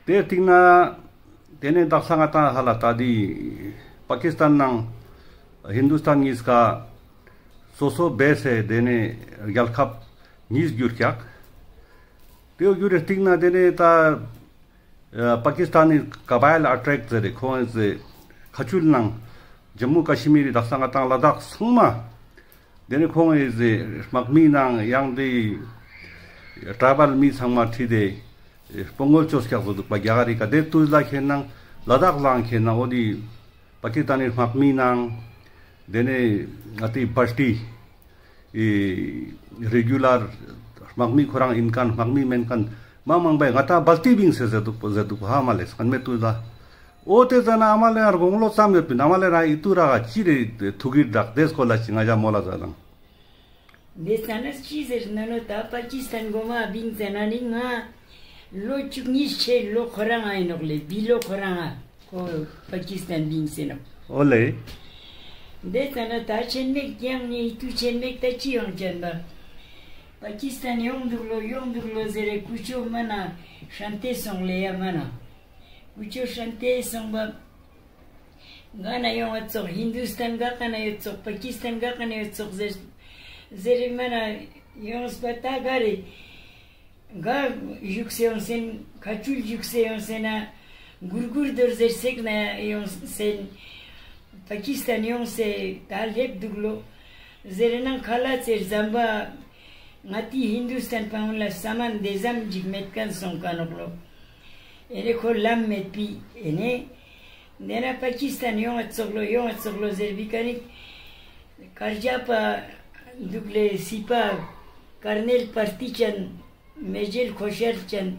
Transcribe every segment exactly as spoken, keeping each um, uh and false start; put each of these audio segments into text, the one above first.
ཏེ་སྟིང་ནེ་ཏེ་ནེ་དག་ས་ང་ཏང་ཧ་ལ་ཏ་ཏེ་པ་ཀིས་ཏན་ནང་ཧིན་དུས་ཏན་ཉིས་ཀ་སོ་སོ་བེས་སེ་ཏེ་ནེ་རྒྱལ་ཁབ་ཉིས་གྱུར་ཀྱག། ཏེ་གྱུར་རེ་སྟིང་ནེ་ཏེ་ནེ་ཏ་ཨ་པ་ཀིས་ཏན་ནི་ཀ་བའི་ལ་ཨ་ཊེག་ཟེར་རེ་ཁོང་ངི་ཁ་ཆུལ་ནང་ཇམ་མུ་ཀ་ཤི་མིར་རི་དག་ས་ང་ཏང་ལ་དྭགས་ཚང་མ་ཏེ་ནེ་ཁོང་ངི་དམག་མི་ནང་ཡང་ཏེ་ཊྲའི་བལ་མི་ཚང་མ་ཁྲིད་དེ་སྤོ་ལོ་ཅོས་ཀྱག་ཟེར་དུག་པ་རྒྱ་གར་རི་ཀ། ཏེ་ཏུས་ལ་ཁེ་ནང་ལ་དྭགས་ལའང་ཁེ་ནང་འོ་ཏེ་པ་ཀིས་ཏན་ནི་དམག་མི་ནང་ཏེ་ནེ་ང་ཏི་བལ་ཏི་ཨི་རེ་གུ་ལར་དམག་མི་ཁོ་རང་ཨིན་ཁན་དམག་མི་མེན་ཁན་མ་མང་པོའི་ང་ཏང་བལ་ཏི་བིངས་སེ་ཟེར་དུག་ཟེར་དུག་ཧ་མ་ལེ་སྐར་མའི་ཏུས་ལ། འོ་ཏེ་ཟ་ན་ཨ་མ་ལེ་ཡང་དགུང་ལོ་ཙམ་ཡོད་པིན། ཨ་མ་ལེ་རང་ཨི་ཏུ་ར་ག་ཅི་རེ་ཐུག་གི་དྲག་ཏེ་སྐོར་ལ་ཅི་ང་ཞ་མོལ་ལ་ཟ་དང་། ཏེ་ཙ་ན་ཅི་ཟེར་ན་ནོ་ཏ་པ་ཀིས་ཏན་གོ་མ་བིངས་ཟེར་ན་ནི་ང་ལོ་བཅུ་གཉིས་ཆེ་ལོ་ཁོ་རང་ཨིན་ནོག་ལེ་བི་ལོ་ཁོ་རང་ཨ་ཁོ་པ་ཀིས་ཏན་བིངས་ཟེར་ནོག། འོ་ལེ། ཏེ་ཙ་ན་ཏ་ཆེན་མེད་ཀྱང་ནི་ཨི་ཏུ་ཆེན་མེད་ཏ་ཅི་ཡོང་ཅན་པ། པ་ཀིས་ཏན་ཡོང་དུག་ལོ་ཡོང་དུག་ལོ་ཟེར་རེ་ཀུ་ཅོ་མ་ན་ཧྲན་ཏེ་སོང་ལེ་ཡ་མ་ན། ཀུ་ཅོ་ཧྲན་ཏེ་སོང་པ། ག་ན་ཡོང་བ་ཙོགས་ཧིན་དུས་ཏན་ག་ཀ་ན་ཡོད་ཙོགས་པ་ཀིས་ཏན་ག་ཀ་ན་ཡོད་ཙོགས་ཟེར་ཟེར་རེ་མ་ན་ཡོངས་པ་ཏ་ག་རེ་ག་ཞུགས་སེ་ཡོང་སེན་ཁ་ཆུལ་ཞུགས་སེ་ཡོང་སེ་ན་གུར་གུར་དོར་ཟེར་སེག་ན་ཡོང་སེན་པ་ཀིས་ཏན་ཡོང་སེ་ཏ་ལེབ་དུག་ལོ་ཟེར་རེ་ན་ཁ་ལ་ཚེར་ཟམ་པ་ང་ཏི་ཧིན་དུས་ཏན་པ་འུན་ལ་ས་མན་ཏེ་ཟམ་ཅིག་མེད་ཁན་སོང་ཁན་ནོག་ལོ། ཨེ་ནེ་ཁོ་ལམ་མེད་པི་ཨེ་ནེ། ཏེ་ན་པ་ཀིས་ཏན་ཡོང་ང་ཙོགས་ལོ་ཡོང་ང་ཙོགས་ལོ་ཟེར་བི་ཀ་ནི། ཀར་ཇ་པ་དུག་ལེ་སི་པ་ཀར་ནེལ་པར་ཏི་ཅན་མེ་ཇེལ་ཁོ་ཤར་ཅན་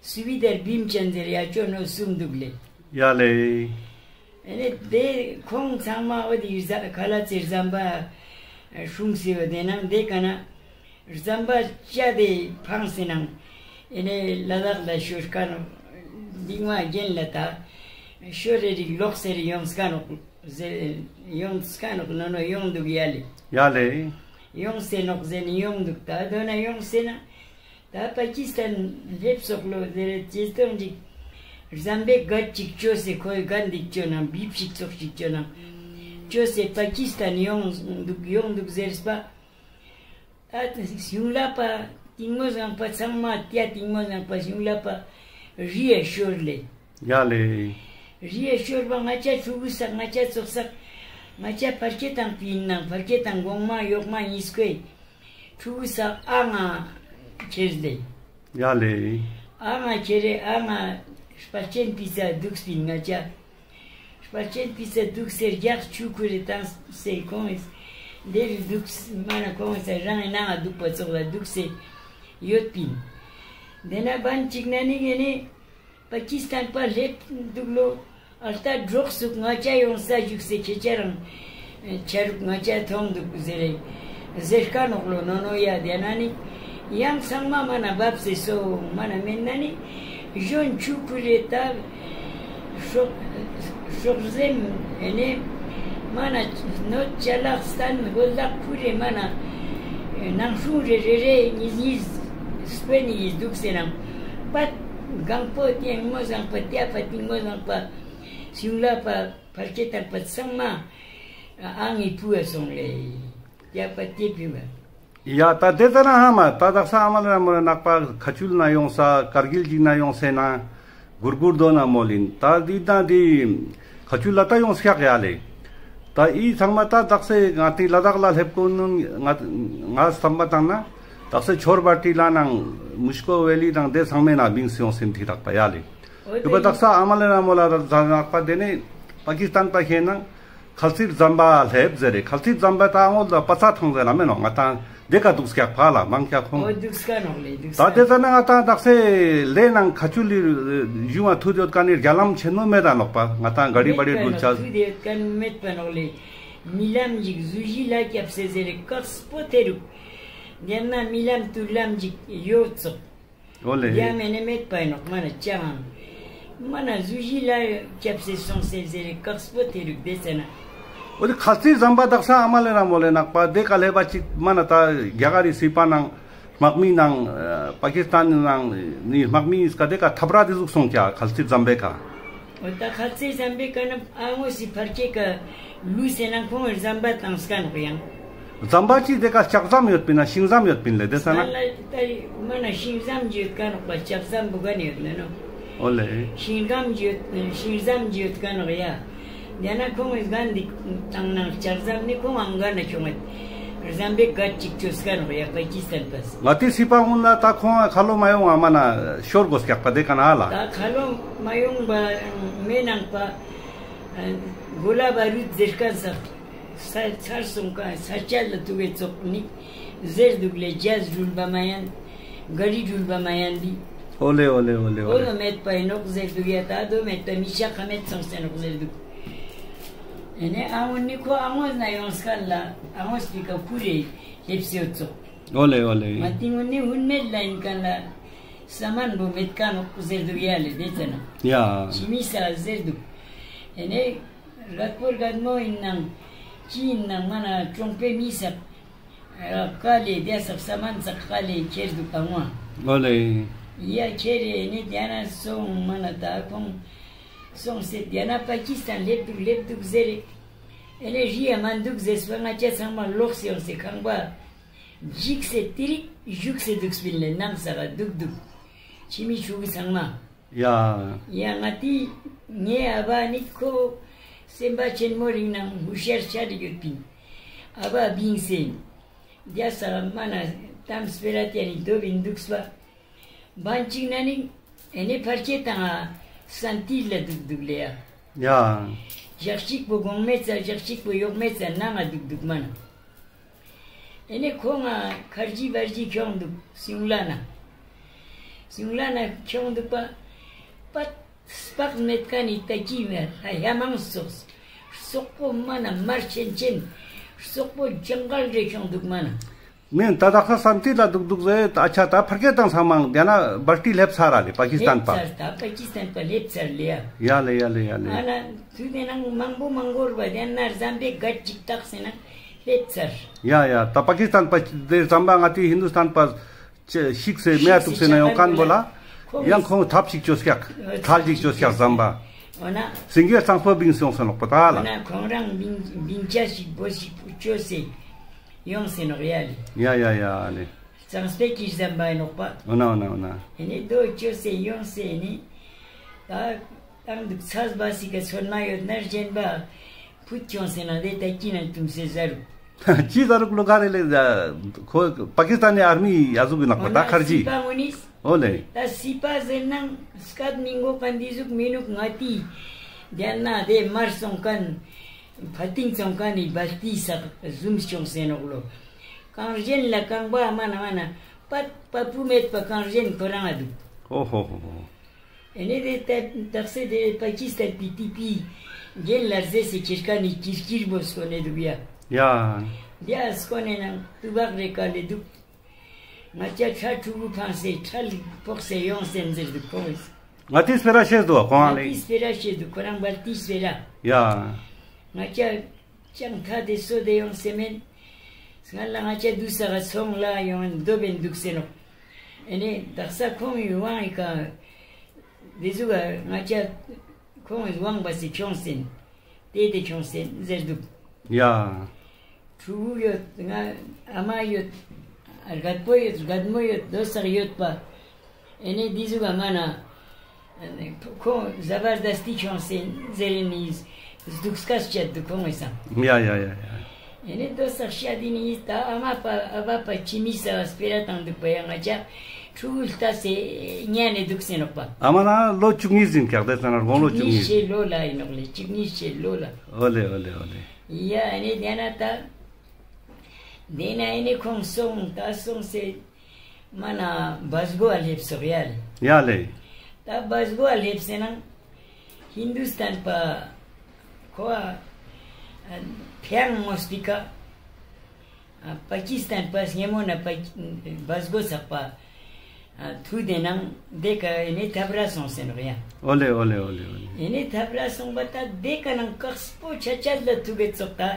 སུ་བི་དར་བིམ་ཅན་ཟེར་ཡ་ཅོ་ནོ་སུམ་དུག་ལེ། ཡ་ལེ། ཨེ་ནེ་ཏེ་ཁོང་ཚང་མ་འོ་ཏེ་ཁ་ལ་ཚེར་ཟམ་པ་ཤུང་སེ་འོ་ཏེ་ནང་ཏེ་ཀ་ན། ཟམ་པ་ཅད་དེ་ཕངས་སེ་ནང་ཨེ་ནེ་ལ་དྭགས་ལ་ཤོར་ཁན་ནོག། ཏིང་མ་རྒྱན་ལ་ཏ་ཤོར་རེ་རིག་ལོག་སེ་རེ་ཡོངས་ཁན་ནོག་ཟེར་ཡོངས་ཁན་ནོག་ནོ་ནོ་ཡོང་དུག་ཡ་ལེ། ཡ་ལེ། ཡོངས་སེ་ནོག་ཟེར་ནི་ཡོང་དུག་ཏ་དོ་ན་ཡོངས་སེ་ན་ཏ་པ་ཀིས་ཏན་ལེབ་སོག་ལོ་ཟེར་རེ་ཅེས་ཏོང་ཅིག་ཟམ་པའི་གད་ཅིག་ཅོས་སེ་ཁོའི་གད་འདིག་ཅོ་ནང་བིབ་ཞིག་ཙོགས་ཤིག་ཅོ་ནང་ཅོས་སེ་པ་ཀིས་ཏན་ཡོང་དུག་ཡོང་དུག་ཟེར་སྤ། ཨ་ཏེ་གཞུང་ལ་པ་ཏིང་མོ་ཟང་པ་ཚང་མ་ཏེ་ཡ་ཏིང་མོ་ཟང་པ་གཞུང་ལ་པ་རི་ཡ་ཤོར་ལེ། ཡ་ལེ། རི་ཡ་ཤོར་བ་ང་ཅ་ཕྲུ་གུ་སག་ང་ཅ་ཙོགས་སག་ང་ཅ་ཕར་ཁེ་ཏང་པིན་ནང་ཕར་ཁེ་ཏང་གོང་མ་ཡོག་མ་ཉིས་ཀོའི་ཕྲུ་གུ་སག་ཨ་ང་ཁྱེར་ལེ། ཡ་ལེ། ཨ་ང་ཁྱེར་རེ་ཨ་ང་སྤར་ཆེན་པི་ས་དུག་པིན་ང་ཅ། སྤར་ཆེན་པི་ས་དུག་སེ་རྒྱག་ཆུ་ཁུར་རེ་ཏང་སེ་ཁོང་ངི་ལེ་རུ་དུག་མ་ན་ཁོང་ངི་རང་ངི་ནང་ང་དུག་པ་ཙོགས་ལ་དུག་སེ་ཡོད་པིན། ཏེ་ན་བན་ཅིག་ན་ནི་ངེ་ནི་པ་ཀིས་ཏན་པ་ལེབ་དུག་ལོ། ཨ་ལྟ་འབྲོག་སུག་ང་ཅ་ཡོང་ས་ཞུགས་སེ་ཁྱེད་ཅ་རང་ཆ་རུག་ང་ཅ་ཐོང་དུག་ཟེར་རེ་ཟེར་ཁ་ནོག་ལོ་ནོ་ནོ་ཡ་ཏེ་ན་ནི། ཡང་ཚང་མ་མ་ན་བབས་སེ་སོང་མ་ན་མེད་ན་ནི་གཞོན་ཆུ་ཁུར་རེ་ཏ་སྲོག་སྲོག་རྫེམ་ཨེ་ནེ་མ་ན་ནོ་ཅ་ལག་སྟན་གོ་ལག་ཁུར་རེ་མ་ན་ནང་སྲུང་རེ་རེ་རེ་ཉིས་ཉིས་སྤེ་ནི་ཡིས་དུག་སེ་ནང་པ་གང་པོ་ཏིང་མོ་ཟང་པ་ཏེ་པ་ཏིང་མོ་ཟང་པ་གཞུང་ལ་པ་ཕར་ཁེ་ཏང་པ་ཚང་མ་ཨ་ངི་བུ་བ་སོང་ལེ། ཡ་པ་ཏེ་བི་བ། ཡ་ཏ་ཏེ་ཙ་ན་ཧ་མ་ཏ་དག་ས་ཨ་མ་ལེ་ར་མོ་ལེ་ནག་པ་ཁ་ཆུལ་ན་ཡོང་ས་ཀར་གིལ་ཅིག་ན་ཡོང་སེ་ན་གུར་གུར་དོ་ན་མོལ་ཨིན། ཏ་འི་ཏ་འི་ཁ་ཆུལ་ལ་ཏ་ཡོང་སྐྱག་ཡ་ལེ། ཏ་འི་ཚང་མ་ཏ་དག་ས་ང་ཏི་ལ་དྭགས་ལ་ལེབ་གོ་ནུ་ང་ང་སམ་པ་ཏང་ན་དག་ས་ཆོར་བ་ཏི་ལ་ནང་མུ་ཤ་ཀོ་ཝེ་ལི་དང་ཏེ་ཚང་མའི་ནང་བིངས་སེ་ཡོང་སེན་ཏེ་དག་པ་ཡ་ལེ། འོ་ཡོད་པ་ཏེ་དག་ས་ཨ་མ་ལེ་ར་མོ་ལེ་ར་ནག་པ་ཏེ་ནེ་པ་ཀིས་ཏན་པ་ཁེ་ནང་ཁལ་ཚིག་ཟམ་པ་ལེབ་ཟེར་རེ། ཁལ་ཚིག་ཟམ་པ་ཏ་འོ་ལ་པ་ཚ་ཐང་ཟེར་ལ་མེ་ནོ་ང་ཏང་ཏེ་ཀ་དུག་སྐྱག་ཕ་ལ་མང་སྐྱག་ཁོང་། འོ་དུག་སྐ་ནོག་ལེ་དུག་ཏ་སྐ་ཏེ་ཙ་ན་ང་ཏང་དག་ས་ལེ་ནང་ཁ་ཆུལ་ལི་ཡུ་མ་ཐུད་ཡོད་ཀ་ནི་རྒྱ་ལམ་ཆེན་མོ་མེད་ད་ནོག་པ། ང་ཏང་ག་རི་བ་རི་མེད་པ་འགྲུལ་ཆ་ནོག་ཐུད་ཡོད་ཀ་ནི་མེད་པ་ནོག་ལེ། མི་ལམ་ཞིག་ཟུ་ཞི་ལ་སྐྱབས་སེ་ཟེར་རེ་ཀགས་པོ་ཐེ་རུག། ཏེ་ན་མི་ལམ་ཏུར་ལམ་ཞིག་ཡོད་ཙོག། འོ་ལེ། ཡ་མེ་ནེ་མེད་པ་ནོག་མ་ན་ཅང་། མ་ན་ཟུ་ཞི་ལ་སྐྱབས་སེ་སོང་སེ་ཟེར་རེ་ཀགས་པོ་ཐེ་རུག་ཏེ་ཙ་ན། འོ་ཏེ་ཁལ་ཚིག་ཟམ་པ་དག་ས་ཨ་མ་ལེ་ར་མོ་ལེ་ནག་པ་ཏེ་ཀ་ལེབ་བ་ཅིག་མ་ན་ཏ་རྒྱ་གར་རི་སི་པ་ནང་ དམག་མི་ནང་ཨ་པ་ཀི་སི་ཐན་ནང་ནི་དམག་མི་སྐད་དེ་ཀ་ཐབ་ར་དེ་ཟུག་སོང་ཀྱག་ཁལ་ཙེ་ཛམ་བེ་ཀ། འོ་ད་ཁལ་ཙེ་ཛམ་བེ་ཀ་ན་ཨ་ངོས་སི་ཕར་ཁྱེད་ཀ་ལུས་སེ་ན་ཁོང་ཟམ་པ་བཏང་སྐ་ནོག་ཡང་། ཟམ་པ་ཅི་དེ་ཀ་ལྕགས་ཟམ་ཡོད་པིན་ན་ཤིང་ཟམ་ཡོད་པིན་ལེ་དེ་ས་ན། ད་ལ་ད་མ་ན་ཤིང་ཟམ་ཡོད་ཀ་ནོག་པ་ལྕགས་ཟམ་བུ་ག་ནི་ཡོད་ནོ། འོ་ལེ། ཤིང་ཟམ་ཡོད་ཤིང་ཟམ་ཡོད་ཀ་ནོག་ཡ། ཡང་ན་ཁོང་གི་སྒང་འདི་བཏང་ན་ལྕགས་ཟམ་ནི་ཁོང་ཨང་ག་ན་ཁྱོང་ངེ་ཟམ་པའི་གད་ཅིག་ཅོས་ཀ་ནོག་ཡ་པ་ཀི་སི་ཐན་པས། ང་ཏི་སི་པ་ཧུན་ལ་ད་ཁོང་ཁ་ལོ་མ་ཡོང་ཨ་མ་ན་ཤོར་དགོས་ཀྱག་པ་དེ་ཀ་ན་ཨ་ལ། ད་ཁ་ལོ་མ་ཡོང་པ་མེ་ནང་པ་གོ་ལ་བ་རུད་ཟེར་ཀ་ས་ས་ཚར་སོང་ཀ་ས་ཆ་ལ་ཐུག་གེ་ཙོག་ནི་ཟེར་འདུག་ལེ་ཇ་རུལ་པ་མ་ཡན་ག་རི་རུལ་པ་མ་ཡན་འདི། འོ་ལེ་འོ་ལེ་འོ་ལེ་འོ་ལེ། འོ་ལོ་མེད་པ་ཡིན་ནོག་ཟེར་འདུག་ཡ་ད་དོ་མེད་པ་མི་ཤ་ཁ་མེད་སོང་སེ་ནོག་ཟེར་འདུག་ཨེ་ནེ་ཨ་འོ་ནི་ཁོ་ཨ་ངོས་ན་ཡོང་སྐལ་ལ་ཨ་ངོས་པི་ཀ་ཁུ་རེ་ལེབ་སེ་ཡོད་ཙོག་འོ་ལེ་འོ་ལེ། ང་ཏི་ངུན་ནི་ཧུན་མེད་ལ་ཡིན་ཀ་ལ་ས་མན་བོ་མེད་ཀ་ནོག་ཟེར་འདུག་ཡ་ལེ་དེ་ཙ་ན། ཡ། ཅི་མི་ས་ཟེར་འདུག་ཨེ་ནེ་རྒད་པོ་རྒད་མོ་ཡིན་ནང་ཅི་ཡིན་ནང་མ་ན་གྲོང་པའི་མི་ས་ཀ་ལེ་དེ་ས་ས་མན་ས་ཀ་ལེ་ཁྱེར་འདུག་ཨ་ངོ། འོ་ལེ། ཡ་ཁྱེར་ཨེ་ནེ་དེ་ན་སོང་མ་ན་ད་ཁོང་སོང་སེ་དེ་ན་པ་ཀི་སི་ཐན་ལེབ་འདུག་ལེབ་འདུག་ཟེར་ཨེ་ནེ་རི་ཡ་མ་འདུག་ཟེར་སོ་ང་ཅ་ཚང་མ་ལོག་སེ་ཡོང་སེ་ཁང་པ་འཇིགས་སེ་ཏི་རིག་བཞུགས་སེ་འདུག་སྤིན་ལེ་ནང་ས་ག་འདུག་འདུག་ཕྱི་མི་ཆུ་གི་ཚང་མ། ཡ། ཡ་ང་ཏི་ངའི་ཨ་བ་ནི་ཁོ་སེམས་པ་ཆེན་མོ་རིག་ནང་ཧུ་ཤར་ཆ་རིག་ཡོད་པིན། ཨ་བ་བིང་སེ་ཡིན། རྒྱ་ས་མ་ན་གཏམ་སྤེ་ར་ཏེ་ནི་དོ་བིན་འདུག་སྤ། བན་ཅིག་ན་ནི་ཨེ་ནེ་ཕར་ཁྱེད་དང་སན་ཏི་ལ་འདུག་འདུག་ལེ་ཡ། ཡ། ཞག་གཅིག་པོ་གོང་མེད་ཙ་ཞག་གཅིག་པོ་ཡོག་མེད་ཙ་ནང་ང་འདུག་འདུག་མ་ན། ཨེ་ནེ་ཁོང་ང་ཁར་ཇི་བར་ཇི་ཁྱོང་འདུག་སིང་ལ་ན། སིང་ལ་ན་ཁྱོང་འདུག་པ། པད་སྤག་མེད་ཀ་ནི་ཏ་ཀི་མེད་ལ་ཡ་མང་སོགས། སོག་པོ་མ་ན་མར་ཆེན་ཆེན། སོག་པོ་ཇང་གལ་རེ་ཁྱོང་འདུག་མ་ན། མིན་ད་དག་ས་སན་ཏི་ལ་འདུག་འདུག་ཟེ་ད་ཆ་ད་ཕར་ཁེ་དང་ཚང་མང་དེ་ན་བར་ཏི་ལེབ་ཚར་ར་ལེ་པ་ཀི་སི་ཐན་པ། ལེབ་ཚར་ད་པ་ཀི་སི་ཐན་པ་ལེབ་ཚར་ལེ་ཡ། ཡ་ལེ་ཡ་ལེ་ཡ་ལེ། ཨ་ན་དུས་དེ་ནང་མང་པོ་མང་པོར་བ་དེ་ན་ཟམ་པའི་གད་ཅིག་བཏགས་སེ་ན་ལེབ་ཚར། ཡ་ཡ་ད་པ་ཀི་སི་ཐན་པ་དེ་ཟམ་པ་ང་ཏི་ཧིན་དུ་སྟན་པ་ཅི་ཤིག་སེ་མེ་ཨ་ཏུག་སེ་ན་ཡོང་མཁན་བོ་ལ་ཡང་ཁོང་ཐབ་ཞིག་ཅོས་ཀྱག་ཐལ་ཞིག་ཅོས་ཀྱག་ཟམ་པ། འོ་ན། སིང་གེ་གཙང་པོ་བིང་སོང་སོང་ལོག་པ་ད་ལ། འོ་ན་ཁོང་རང་བིང་བིང་ཆ་ཞིག་བོ་ཞིག་ཅོས་སེ་ཡོང་སེ་ནོག་ཡ་ལེ། ཡ་ཡ་ཡ་ལེ། གཙང་སྤེ་ཀི་ཟམ་པ་ཡིན་ནོག་པ། འོ་ན་འོ་ན་འོ་ན། ཨེ་ནེ་དོ་ཅོས་སེ་ཡོང་སེ་ནི། ད་ཏང་འདུག་ཚས་བ་སི་ཀ་ཚོད་མ་ཡོད་ན་རྒྱན་པ་ཕུད་ཁྱོང་སེ་ན་དེ་ད་ཀི་ན་ཏུམ་སེ་ཟ་རུག་ཅི་ཟ་རུག་ལོ་ག་རེ་ལེ་ཁོ་པ་ཀི་སི་ཐན་ནི་ཨར་མི་ཡ་ཟུག་གི་ནག་པ་ད་ཁར་ཇི། སི་པ་ངོ་ནི། འོ་ལེ། ད་སི་པ་ཟེར་ནང་སྐད་མི་གོ་མཁན་འདི་ཟུག་མི་ནུག་ང་ཏི། དེ་ན་དེ་མར་སོང་མཁན། ཕ་ཏིང་སོང་མཁན་ནི་བལ་ཏི་ས་ཟུམ་ཁྱོང་སེ་ནོག་ལོ། གངས་རྒྱན་ལ་རྐང་པ་མ་ན་མ་ན་པད་པ་པུ་མེད་པ་གངས་རྒྱན་ཁོ་རང་ང་འདུག་ཨོ་ཧོ་ཧོ་ཧོ། ཨེ་ནེ་དེ་ཏ་དག་སེ་དེ་པ་ཀི་སི་ཐན་པི་ཏི་པི་རྒྱན་ལ་རྫས་སེ་ཁྱེར་ཀ་ནི་ཀིར་ཀིར་བོ་སྐོ་ནེ་འདུག་ཡ། ཡ། ཡ་སྐོ་ནེ་ནང་ཏུ་བག་རེ་ཀ་ལེ་འདུག་ང་ཅ་ཁྲ་ཕྲུ་གུ་ཕང་སེ་ཁྲལ་ཕོག་སེ་ཡོང་སེ་ཟེར་འདུག་ཁོང་ངི། ང་ཏི་སྤེ་ར་ཤེས་འདུག་ཁོང་ང་ལེ། ང་ཏི་སྤེ་ར་ཤེས་འདུག་ཁོ་རང་བལ་ཏི་སྤེ་ར། ཡ། ང་ཅ་ཅང་ཐ་དེ་སོ་དེ་ཡོང་སེ་མེན། སྔ་ལ་ང་ཅ་དུ་ས་ག་ཚོང་ལ་ཡོང་འདོ་བེན་འདུག་སེ་ནོག་ཨེ་ནེ་དག་ས་ཁོང་ཡུ་ཝང་ཡི་ཀ་དེ་ཟུག་ག་ང་ཅ་ཁོང་ཡུ་ཝང་བ་སེ་ཁྱོང་སེན། དེ་དེ་ཁྱོང་སེན་ཟེར་འདུག་ཡ། ཕྲུ་གུ་ཡོད་ང་ཨ་མ་ཡོད། རྒད་པོ་ཡོད་རྒད་མོ་ཡོད་དོ་སག་ཡོད་པ། ཨེ་ནེ་འདི་ཟུག་ག་མ་ན། ཁོང་ཟ་བར་དས་ཏི་ཁྱོང་སེ་ཟེར་ནི་སྡུག་སྐད་བཤད་འདུག་ཁོང་ངི་སང་། ཡ་ཡ་ཡ་ཡ། ཨེ་ནེ་དོ་སག་བཤད་དི་ནི་ད་ཨ་མ་པ་ཨ་བ་པ་ཅི་མི་ས་བ་སྤེ་ར་བཏང་འདུག་པ་ཡ་ང་ཅ་ཕྲུ་གུ་ལྟ་སེ་ཉན་ནེ་འདུག་སེ་ནོག་པ། ཨ་མ་ན་ལོ་བཅུ་གཉིས་ཟིན་ཀྱག་དེ་ཙ་ན་དགུང་ལོ་བཅུ་གཉིས། བཅུ་གཉིས་ཤེས་ལོ་ལ་ཡིན་ནོག་ལེ་བཅུ་གཉིས་ཤེས་ལོ་ལ། ཨོ་ལེ་ཨོ་ལེ་ཨོ་ལེ། ཡ་ཨེ་ནེ་དེ་ན་ད། དེ་ན་ཨེ་ནེ་ཁོང་སོང་ད་སོང་སེ། མ་ན་བ་སྒོ་ཨ་ལེབ་སོག་ཡ་ལེ། ཡ་ལེ། ད་བ་སྒོ་ཨ་ལེབ་སེ་ན་ཧིན་དུ་སྟན་པ་ཁོ་ཨ་ཕེང་མོ་སྟི་ཀ་ཨ་པ་ཀི་སི་ཐན་པ་སྙེ་མོ་ན་པ་བ་སྒོ་ཚག་པ་ཨ་ཐུ་དེ་ནང་དེ་ཀ་ཨེ་ནེ་ཐབ་ར་སོང་སེ་ནོག་ཡ། ཨོ་ལེ་ཨོ་ལེ་ཨོ་ལེ་ཨོ་ལེ། ཨེ་ནེ་ཐབ་ར་སོང་པ་ད་དེ་ཀ་ནང་ཀགས་པོ་ཆ་ཆ་ལ་ཐུ་གེ་ཙོག་ད་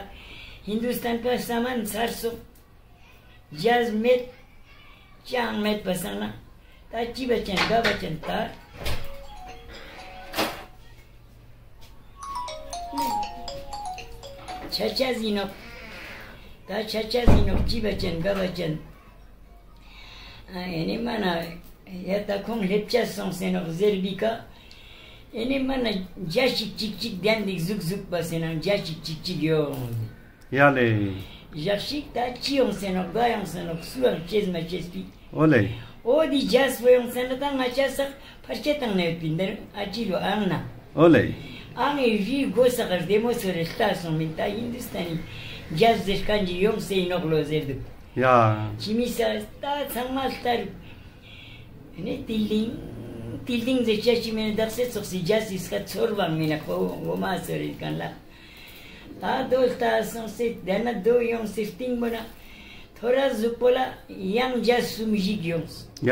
ཧིན་དུ་སྟན་པ་ས་མན་ཚར་སོག་ཇཱ་མེད། ཅང་མེད་པ་སང་ན། ད་ཅི་བ་ཅན་དགའ་བ་ཅན་ད། ཆ་ཆ་ཟིན་ནོག་ད་ཆ་ཆ་ཟིན་ནོག་ཅི་བ་ཅན་དགའ་བ་ཅན། ཨ་ཨེ་ནི་མ་ན་ཡ་ད་ཁོང་ལེབ་ཆ་སོང་སེ་ནོག་ཟེར་བི་ཀ། ཨེ་ནི་མ་ན་འཇའ་ཞིག་ཅིག་ཅིག་དེན་འདུག་ཟུག་ཟུག་པ་སེ་ན་འཇའ་ཞིག་ཅིག་ཅིག་ཡོང་། ཡ་ལེ། ཞག་ཞིག་ད་ཅི་ཡོང་སེ་ནོག་ག་ཡོང་སེ་ནོག་སུའང་ཅེས་མ་ཅེས་པི། ཨོ་ལེ། ཨོ་དི་འཇའ་སྤོ་ཡོང་སེ་ན་ད་ང་ཅ་སག་ཕར་ཆེ་བཏང་ནས་ཡོད་པིན་དེར་ཨ་ཅི་ལོ་ཨང་ན། ཨོ་ལེ། ཨང་ངི་རི་གོ་སག་གར་བདེ་མོ་ཚོ་རེ་ལྟ་སོང་མིན་ད་ཧིན་དུ་སྟན་ནི་འཇའ་ཟེར་ཁན་ཅིག་ཡོང་སེ་ཡིན་ནོག་ལོ་ཟེར་འདུག་ཡ། ཅི་མི་ས་ད་ཚང་མ་ལྟར། ནི་ཏིལ་ལིང་། ཏིལ་ལིང་ཟེར་ཆ་ཅི་མེད་དག་སེ་ཚོགས་སི་འཇའ་སི་སྐད་ཚོར་བང་མིན་ན་ཁོ་འོ་མ་ཚོར་རེད་གང་ལ། ད་དོ་ལྟ་སོང་སེ་དེ་ན་དོ་ཡོང་སེ་སྟིང་པོ་ན། ཐོ་ར་གཟུགས་པོ་ལ་ཡང་འཇའ་གསུམ་ཞིག་ཡོང་། ཡ།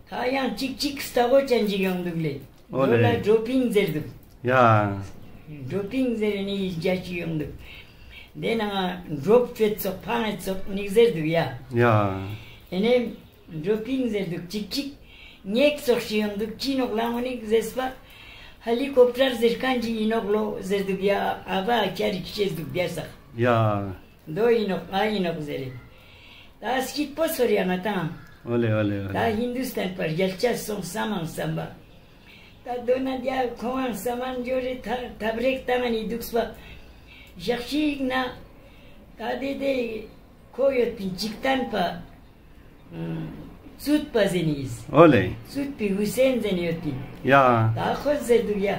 ད་ཡང་ཅིག་ཅིག་སྟ་གོ་ཅན་ཅིག་ཡོང་འདུག་ལེ། ཨོ་ལེ། དོ་ལ་ཌོ་པིང་ཟེར་འདུག་ཡ། ཌོ་པིང་ཟེར་ནི་འཇའ་ཅིག་ཡོང་འདུག་དེ་ན་ང་ཌོབ་ཕེད་ཚོགས་ཕང་ངེ་ཚོགས་ནིག་ཟེར་འདུག་ཡ། ཡ། ཨེ་ནེ། ཌོ་པིང་ཟེར་འདུག་ཅིག་ཅིག་ཉེག་ཙོགས་ཤིག་ཡོང་འདུག་ཅི་ནོག་ལ་འོ་ནི་ཟེར་སྤ། ཧེ་ལི་ཀོབ་ཊར་ཟེར་ཁན་ཅིག་ཡིན་ནོག་ལོ་ཟེར་འདུག་ཡ། ཨ་བ་ཨ་ཁྱ་རིག་ཤེས་འདུག་བསྡད་སག་ཡ། དོ་ཡིན་ནོག་ཨ་ཡིན་ནོག་ཟེར་རེ། ད་སྐྱིད་པོ་ཚོར་ཡ་ང་དང་། ཨོ་ལེ་ཨོ་ལེ་ཨོ་ལེ། ད་ཧིན་དུ་སྟན་པར་རྒྱལ་ཆ་སོང་བསམ་མང་བསམ་པ། ད་དོ་ན་རྒྱ་ཁོང་ཨང་བསམ་མང་འཇོ་རེ་ཐ་ཐབ་རེག་བཏང་ནི་འདུག་སྤ། ཞག་ཞིག་ན། ད་དེ་དེ་ཁོ་ཡོད་པིན་ཅིག་བསྟན་པ། ཙུད་པ་ཟེར་ནི་ཡིས། ཨོ་ལེ། ཙུད་པི་ཧུ་སེན་ཟེར་ནི་ཡོད་པིན། ཡ། ད་ཁོ་ཟེར་འདུག་ཡ།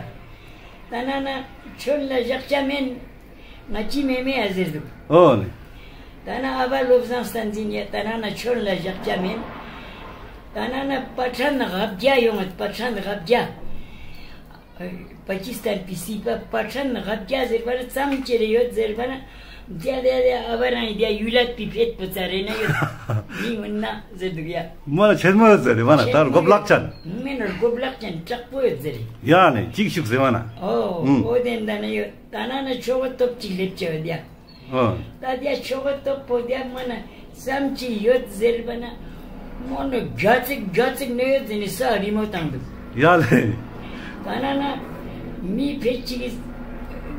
ད་ན་ན་ཁྱོད་ལ་ཞག་ཆ་མེན། ང་ཅི་མེ་མེ་ཡ་ཟེར་འདུག་ཨོ་ལེ། ད་ན་ཨ་བ་ལོབ་བཟང་སྟན་ཟིན་ཡ་ད་ན་ན་ཁྱོད་ལ་ཞག་ཆ་མེན། ད་ན་ན་པ་ཁྲན་ཧབ་རྒྱ་ཡོང་ངད་པ་ཁྲན་ཧབ་རྒྱ། པ་ཀི་སི་ཐན་པི་སི་པ་པ་ཁྲན་ཧབ་རྒྱ་ཟེར་བ་ན་ཙམ་ཅེ་རེ་ཡོད་ཟེར་བ་ན། རྒྱ་རྒྱ་རྒྱ་ཨ་བ་རང་རྒྱ་ཡུལ་ལ་པི་ཕེད་པོ་ཙ་རེ་ན་ཡོད། མི་མིན་ན་ཟེར་འདུག་ཡ། མ་ན་ཆེན་མོ་ཡོད་ཟེར་རེ་མ་ན་ད་རྒོབ་ལག་ཅན། མེ་ན་རྒོབ་ལག་ཅན་དྲག་པོ་ཡོད་ཟེར་རེ། ཡ་ནི་ཅིག་ཤུག་ཟེར་བ་ན། ཨོ། ཨོ་དེ་འདྲ་ན་ཡོད་ད་ན་ན་ཆོ་ག་སྟོབས་ཅིག་ལེབ་ཅེ་ཡོད་ཡ། ཨོ། ད་དེ་ཆོ་ག་སྟོབས་པོ་དེ་མ་ན་བསམ་ཅི་ཡོད་ཟེར་བ་ན། མོ་ནི་རྒྱ་ཚིག་རྒྱ་ཚིག་ནི་ཡོད་ཟེར་ནི་ས་རི་མོ་བཏང་འདུག་ཡ་ལེ། ད་ན་ན་མི་ཕེད་ཅིག་གི་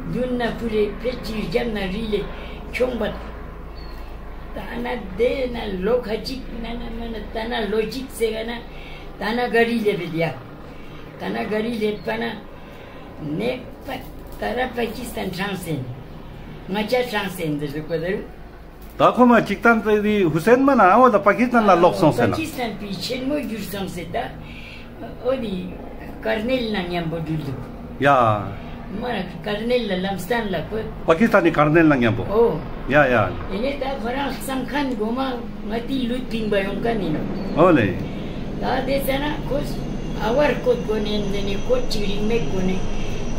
མདུན་ན་ཕུ་རེ་ཕེད་ཅིག་གི་རྒྱབ་ན་རི་ལེ་ཁྱོང་པ། ད་ན་དེ་ན་ལོ་ཁ་ཅིག་ན་ན་མ་ན་ད་ན་ལོ་ཅིག་ཟེར་ག་ན་ད་ན་ག་རི་ལེབ་བེད་ཡ། ད་ན་ག་རི་ལེབ་པ་ན། ནེ་པ་ད་ར་པ་ཀི་སི་ཐན་ཁྲང་སེན། ང་ཅ་ཁྲང་སེན་ཟེར་འདུག་པ་ད་རུ། ད་ཁོ་མ་ཅིག་ཏན་ཏེ་དི་ཧུ་སེན་མ་ན་ཨ་བ་ད་པ་ཀི་སི་ཐན་ལ་ལོག་སོང་སེ་ན། པ་ཀི་སི་ཐན་པི་ཆེན་མོ་གྱུར་སོང་སེ་ད། ཨོ་དི་ཀར་ནེལ་ན་མཉམ་པོ་འགྲུལ་འདུག་ཡ། མ་ན་ཀར་ནེལ་ལ་ལམ་སྟན་ལ་པོ། པ་ཀི་སི་ཐན་ནི་ཀར་ནེལ་ན་མཉམ་པོ། ཨོ། ཡ་ཡ། ཨེ་ནེ་ད་ཁོ་རང་གསང་ཁན་གོ་མ་ང་ཏི་ལུད་ཕིང་པ་ཡོང་ཁན་ཡིན་ནོག་ཨོ་ལེ། ད་དེ་ཙ་ན་ཁོ་ཨ་བར་ཀོད་གོ་ནེ་ཨེ་ནེ་ཀོད་ཅིག་རིང་མེད་གོ་ནེ་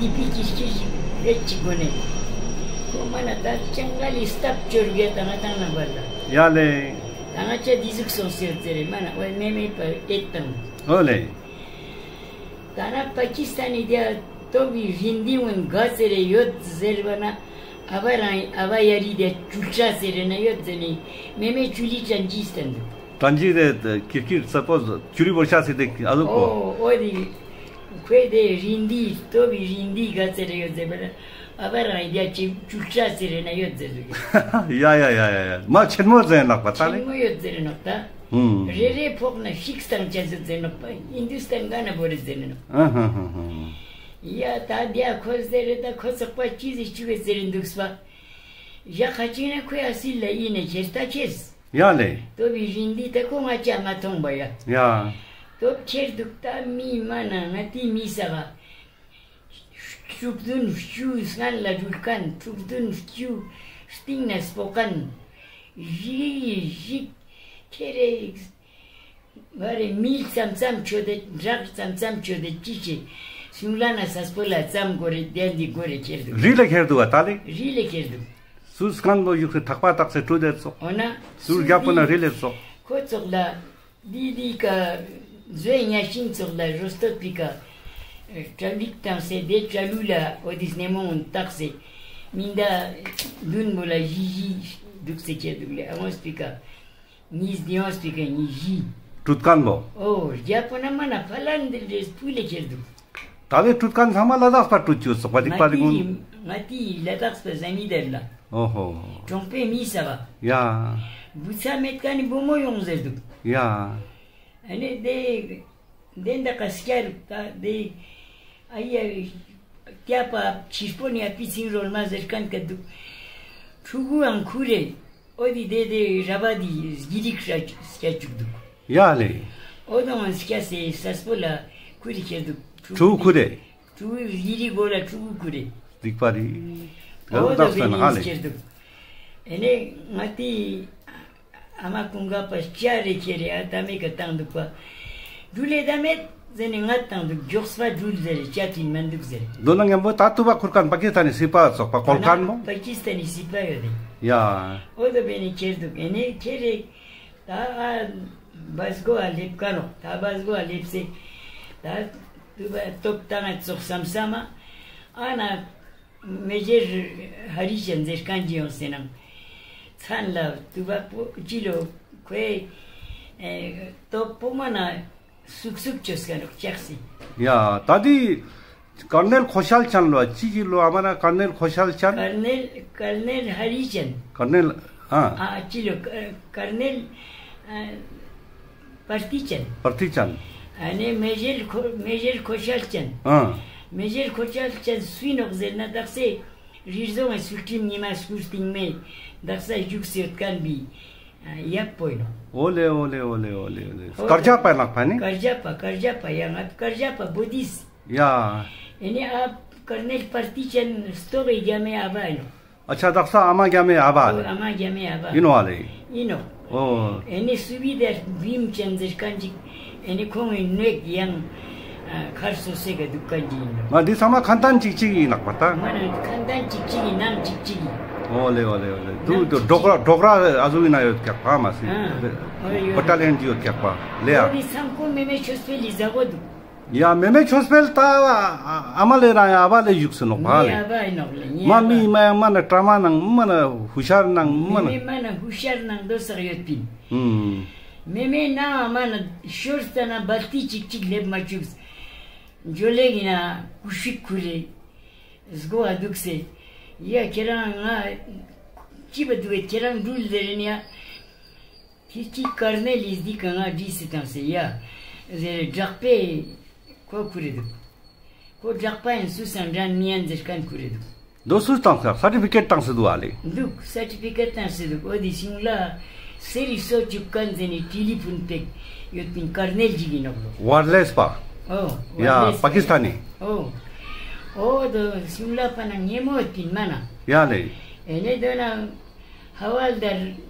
ཏི་པི་ཀིར་ཀིར་ཞིག་རེད་ཅིག་གོ་ནེ། ཁོ་མ་ན་ད་ཅང་ག་ལི་སྟབས་ཅོར་གེ་ད་ང་ཏང་ན་བར་ལ། ཡ་ལེ། ད་ང་ཅ་དི་ཟུག་སོང་སེ་ཡོད་ཟེར་རེ་མ་ན་ཨོ་མེ་མེ་པ་ཨེད་དང་། ཨོ་ལེ། ད་ན་པ་ཀི་སི་ཐན་ནི་དེ་ཏོ་བི་རིན་དི་ཝན་ག་ཚེ་རེ་ཡོད་ཟེར་བ་ན་ཨ་བ་རང་ཨ་བ་ཡ་རི་དེ་ཅུལ་ཅ་ཚེ་རེ་ན་ཡོད་ཟེར་ནི་མེ་མེ་ཅུ་ལི་ཅན་ཅི་སྟན་འདུག་ཏན་ཅི་རེ་ཀིར་ཀིར་ས་པོ་ཅུ་རི་བོར་ཤ་སི་དེ་ཨ་ལུ་ཀོ། ཨོ་ཨོ་དི་ཁོའི་དེ་རིན་དི་ཏོ་བི་རིན་དི་ག་ཚེ་རེ་ཡོད་ཟེར་བ་ན་ཨ་བ་རང་ཡ་ཅི་ཅུལ་ཅ་ཚེ་རེ་ན་ཡོད་ཟེར་འདུག་ཡ་ཡ་ཡ་ཡ་ཡ་མ་ཆེན་མོ་ཟེར་ནོག་པ་ད་ལེ། ཆེན་མོ་ཡོད་ཟེར་ནོག་ད། ཧུམ། རེ་རེ་ཕོག་ན་ཤིག་སྟང་ཅ་ཟེར་ཟེར་ནོག་པ་ཧིན་དུ་སྟན་ག་ན་བོ་རེ་ཟེར་ནོག་ཨ་ཧ་ཧ་ཧ། ཡ་ད་དེ་ཁོ་ཟེར་རེ་ད་ཁོ་ཚོགས་པ་ཅི་ཟེར་ཅུ་གེ་ཟེར་རེ་འདུག་སྤ། ཡ་ཁ་ཅིག་ན་ཁོའི་ཨ་སིལ་ལ་ཡིན་ནེ་ཁྱེར་ད་ཁྱེར། ཡ་ལེ། ཏོ་བི་རིན་དི་ད་ཁོ་ང་ཅ་མ་མཐོང་བ་ཡ། ཡ། ཏོ་ཁྱེར་འདུག་ད་མི་མ་ན་ང་ཏི་མི་ས་ག། དྲུག་བདུན་བཅུ་སྔན་ལ་འགྲུལ་ཁན་དྲུག་བདུན་བཅུ་སྟིང་ནེ་སྤོ་ཁན། ཞིག་ཞིག་ཁྱེར་རེ། བ་རེ་མི་ཙམ་ཙམ་ཆོད་དེ་འདྲག་ཙམ་ཙམ་ཆོད་དེ་ཅི་ཆེ། སུང་ལ་ན་ས་སྤོ་ལ་ཙམ་གོ་རེ་དེ་འདི་གོ་རེ་ཁྱེར་འདུག་རི་ལ་ཁྱེར་འདུག་བ་ད་ལེ། རི་ལ་ཁྱེར་འདུག་སུ་སྐམ་པོ་བཞུགས་སེ་ཐག་པ་བཏགས་སེ་ཁྲུ་དེ་ཙོགས། འོ་ན། སུ་རྒྱབ་པོ་ན་རི་ལེ་ཙོགས། ཁོ་ཙོགས་ལ། འདི་འདི་ཀ་ཛོའི་ཉ་ཤིང་ཙོགས་ལ་རོ་སྟོད་པི་ཀ་ཏྲ་ལིག་བཏང་སེ་དེ་ཏྲ་ལུ་ལ་འོ་དིས་ནེ་མོང་བཏགས་སེ་མི་འདའ་དུན་པོ་ལ་ཞི་ཞི་འདུག་སེ་ཁྱེར་འདུག་ལེ། ཨ་ངོས་པི་ཀ་ ཉིས་བདུན་ཡོངས་པའི་ཀ་ཉིས་བཞི། ཀྲུད་ཁན་བོ། འོ་རྒྱ་པོ་ན་མ་ན་ཕ་ལན་དེ་རེས་ཕུལ་ལེ་ཁྱེར་དུག། ད་ལེ་ཀྲུད་ཁན་ཚང་མ་ལ་དྭགས་པ་ཀྲུད་ཅུག་སོག་པ་རིག་པ་རིག་གུན། ང་ཏི་ལ་དྭགས་པ་ཟ་མི་དར་ལ། འོ་ཧོ། གྲོང་པའི་མི་ས་བ། ཡ། བུ་ཚ་མེད་ཁན་ནི་བུ་མོ་ཡོང་ཟེར་དུག། ཡ། ཨ་ནི་དེ་དེ་འདི་ཀ་སྐྱ་རུག་ད་དེ་ཨ་ཡ་སྐྱ་པ་ཕྱིར་པོ་ནི་ཨ་པི་ཚིང་རོལ་མ་ཟེར་ཁན་ཀ་དུག། ཕྲུ་གུའང་ཁུ་རེ། འོ་དེ་དེ་དེ་ར་བ་དེ་སྒྱིད་རིག་ར་སྐྱ་ཅུག་དུག། ཡ་ལེ། འོ་དོ་ང་སྐྱ་སེ་སས་པོ་ལ་ཁུ་རེ་ཁྱེར་དུག། ཕྲུ་གུ་ཁུ་རེ། ཕྲུ་གུ་སྒྱིད་རིག་གོ་ལ་ཕྲུ་གུ་ཁུ་རེ། རིག་པ་རིག། འོ་དོ་དག་ས་ན་ཧ་ལེ། ཁྱེར་དུག། ཨེ་ནེ་ང་ཏི་ཨ་མ་ཀུན་དགའ་པ་སྐྱ་རེ་ཁྱེར་རེ་ཨ་ད་མེ་ཀ་བཏང་དུག་པ། འགྲུལ་ལེ་ད་མེད་ཟེར་ནེ་ང་བཏང་དུག། མགྱོགས་པ་འགྲུལ་ཟེར་རེ་སྐྱ་ཏིན་མན་དུག་ཟེར། དོ་ན་ཉམ་པོ་ད་ཏུ་བ་ཁུར་ཁན་པ་ཀི་སི་ཐན་ནི་སི་པ་ཙོག་པ་ཀོལ་ཁན་མོ། པ་ཀི་སི་ཐན་ནི་སི་པ་ཡོད་དེ། ཡ། འོ་དོ་བེ་ནེ་ཁྱེར་དུག། ཨེ་ནེ་ཁྱེར་རེ། ད་ཨ་བ་སྒོ་ཨ་ལེབ་ཀ་ནོག། ད་བ་སྒོ་ཨ་ལེབ་སེ། ད་ཏུ་བ་ཏོབ་ཏང་ཨ་ཙོག་སམ་སམ་མ། ཨ་ན། མེ་ཇར་ཧ་རི་ཅན་ཟེར་ཁན་ཅིག་ཡོང་སེ་ནང་། ཚན་ལ་ཏུ་བ་པོ་ཅི་ལོ་ཁོའི་ཨེ་ཏོབ་པོ་མ་ན་སུག་སུག་ཅོས་ཀ་ནོག་ལྕགས་སི། ཡ་ད་དི་ཀར་ནེལ་ཁོ་ཤལ་ཅན་ལོ་ཅི་ཅི་ལོ་ཨ་མ་ན་ཀར་ནེལ་ཁོ་ཤལ་ཅན། ཀར་ནེལ་ཀར་ནེལ་ཧ་རི་ཅན། ཀར་ནེལ་ཨ། ཨ་ཅི་ལོ་ཀར་ནེལ་ཨ། པར་ཏི་ཅན། པར་ཏི་ཅན། ཨ་ནེ་མེ་ཇར་ཁོ་མེ་ཇར་ཁོ་ཤལ་ཅན། ཨ། མེ་ཇར་ཁོ་ཤལ་ཅན་སུའི་ནོག་ཟེར་ན་དག་སེ་རི་རྫོང་ངི་སུག་ཁྲིམ་ཉི་མ་སྐུར་སྟིང་མེ་དག་ས་བཞུགས་སེ་ཡོད་ཁན་བི་ཡབ་པོ་ཨིན་ནོག། འོ་ལེ་འོ་ལེ་འོ་ལེ་འོ་ལེ་འོ་ལེ། ཀར་ཇ་པ་ནག་པ་ནི། ཀར་ཇ་པ་ཀར་ཇ་པ་ཡ་ང་ཀར་ཇ་པ་བོ་དིས། ཡ། ཨེ་ནེ་ཨ་ཀར་ནེལ་པར་ཏི་ཅན་སྟོག་གི་རྒྱ་མའི་ཨ་བ་ཨིན་ནོག། ཨ་ཆ་དག་ས་ཨ་མ་རྒྱ་མའི་ཨ་བ་ཨ་ལེ། ཨ་མ་རྒྱ་མའི་ཨ་བ་ཨིན་ནོག་ཨ་ལེ། ཨིན་ནོག། འོ། ཨེ་ནེ་སུ་བི་དེ་བིམ་ཅན་ཟེར་ཁན་ཅིག། ཨེ་ནེ་ཁོང་ངི་ནུས་ཡང་ཨ་ཁར་སོ་སེ་ག་དུག་ཁན་ཅིག་ཨིན་ནོག། མ་འདི་ཚང་མ་ཁན་ཏན་ཅིག་ཅིག་ཨིན་ནོག་པ་ད། མ་ན་ཁན་ཏན་ཅིག་ཅིག་ཨིན་ནང་ཅིག་ཅིག་ཨིན། འོ་ལེ་འོ་ལེ་འོ་ལེ། དུ་ནང་ཅིག་འབྲོག་ར་འབྲོག་ར་ཨ་ཟུག་ཨིན་ན་ཡོད་ཀྱག་པ་མ་སི། ཨ་འོ་ཡོད། བ་ཏ་ལན་ཅིག་ཡོད་ཀྱག་པ་ལེ་ཡ། འོ་དེ་སང་ཁོ་མེ་མེ་ཆོས་འཕེལ་ལི་ཟ་གོ་དུག། ཡ་མེ་མེ་ཆོས་འཕེལ་ད་ཨ་མ་ལེ་རང་ཡ་ཨ་བ་ལེ་བཞུགས་སེ་ནོག་པ་ལེ། ཨ་བ་ཨིན་ནོག་ལེ། མ་མི་མ་ཡང་མ་ན་དྲ་མ་ནང་མ་ན་ཧུ་ཤར་ནང་མ་ན། མེ་མེ་མ་ན་ཧུ་ཤར་ནང་དོ་སག་ཡོད་པིན། ཨུམ། མེ་མེ་ན་མ་ན་ཤོར་ས་ན་བལ་ཏི་ཅིག་ཅིག་ལེབ་མ་ཅུག། ཇོ་ལེ་གི་ན་ཀུ་ཤིག་ཁུ་རེ་སྒོ་ཨ་དུག་སེ། ཡ་ཁྱེ་རང་ང་ཅི་བ་དུག་གེ་ཁྱེ་རང་འགྲུལ་ཟེར་ནི་ཡ། ཁྱེ་ཅི་ཀར་ནེལ་ལིས་འདི་ཀ་ང་བྲིས་སེ་བཏང་སེ་ཡ། ཟེར་བྲག་པའི་ཁོ་ཁུ་རེ་དུག། ཁོ་བྲག་པ་ཡིན་སུ་སང་འདྲ་མི་ཡན་ཟེར་ཁན་ཁུ་རེ་དུག། དོ་སུ་བཏང་སེ་སར་ཊི་ཕི་ཀེཊ་བཏང་སེ་དུག་ཨ་ལེ། དུག་སར་ཊི་ཕི་ཀེཊ་བཏང་སེ་དུག། འོ་དེ་སིང་ལ་སེ་རི་སོ་ཅུག་ཁན་ཟེར་ནི་ཊི་ལི་ཕུན་པེག་ཡོད་པིན་ཀར་ནེལ་ཅིག་ཨིན་ནོག་ལོ། ཝར་ལེས་པ། འོ། ཡ་ཝར་ལེས་པ་པ་ཀི་སི་ཐན་ནི། འོ། འོ་དོ་སིང་ལ་པ་ན་ཉེ་མོ་ཡོད་པིན་མ་ན། ཡ་ལེ། ཨེ་ནེ་དོ་ན། ཧ་ཝལ་དར་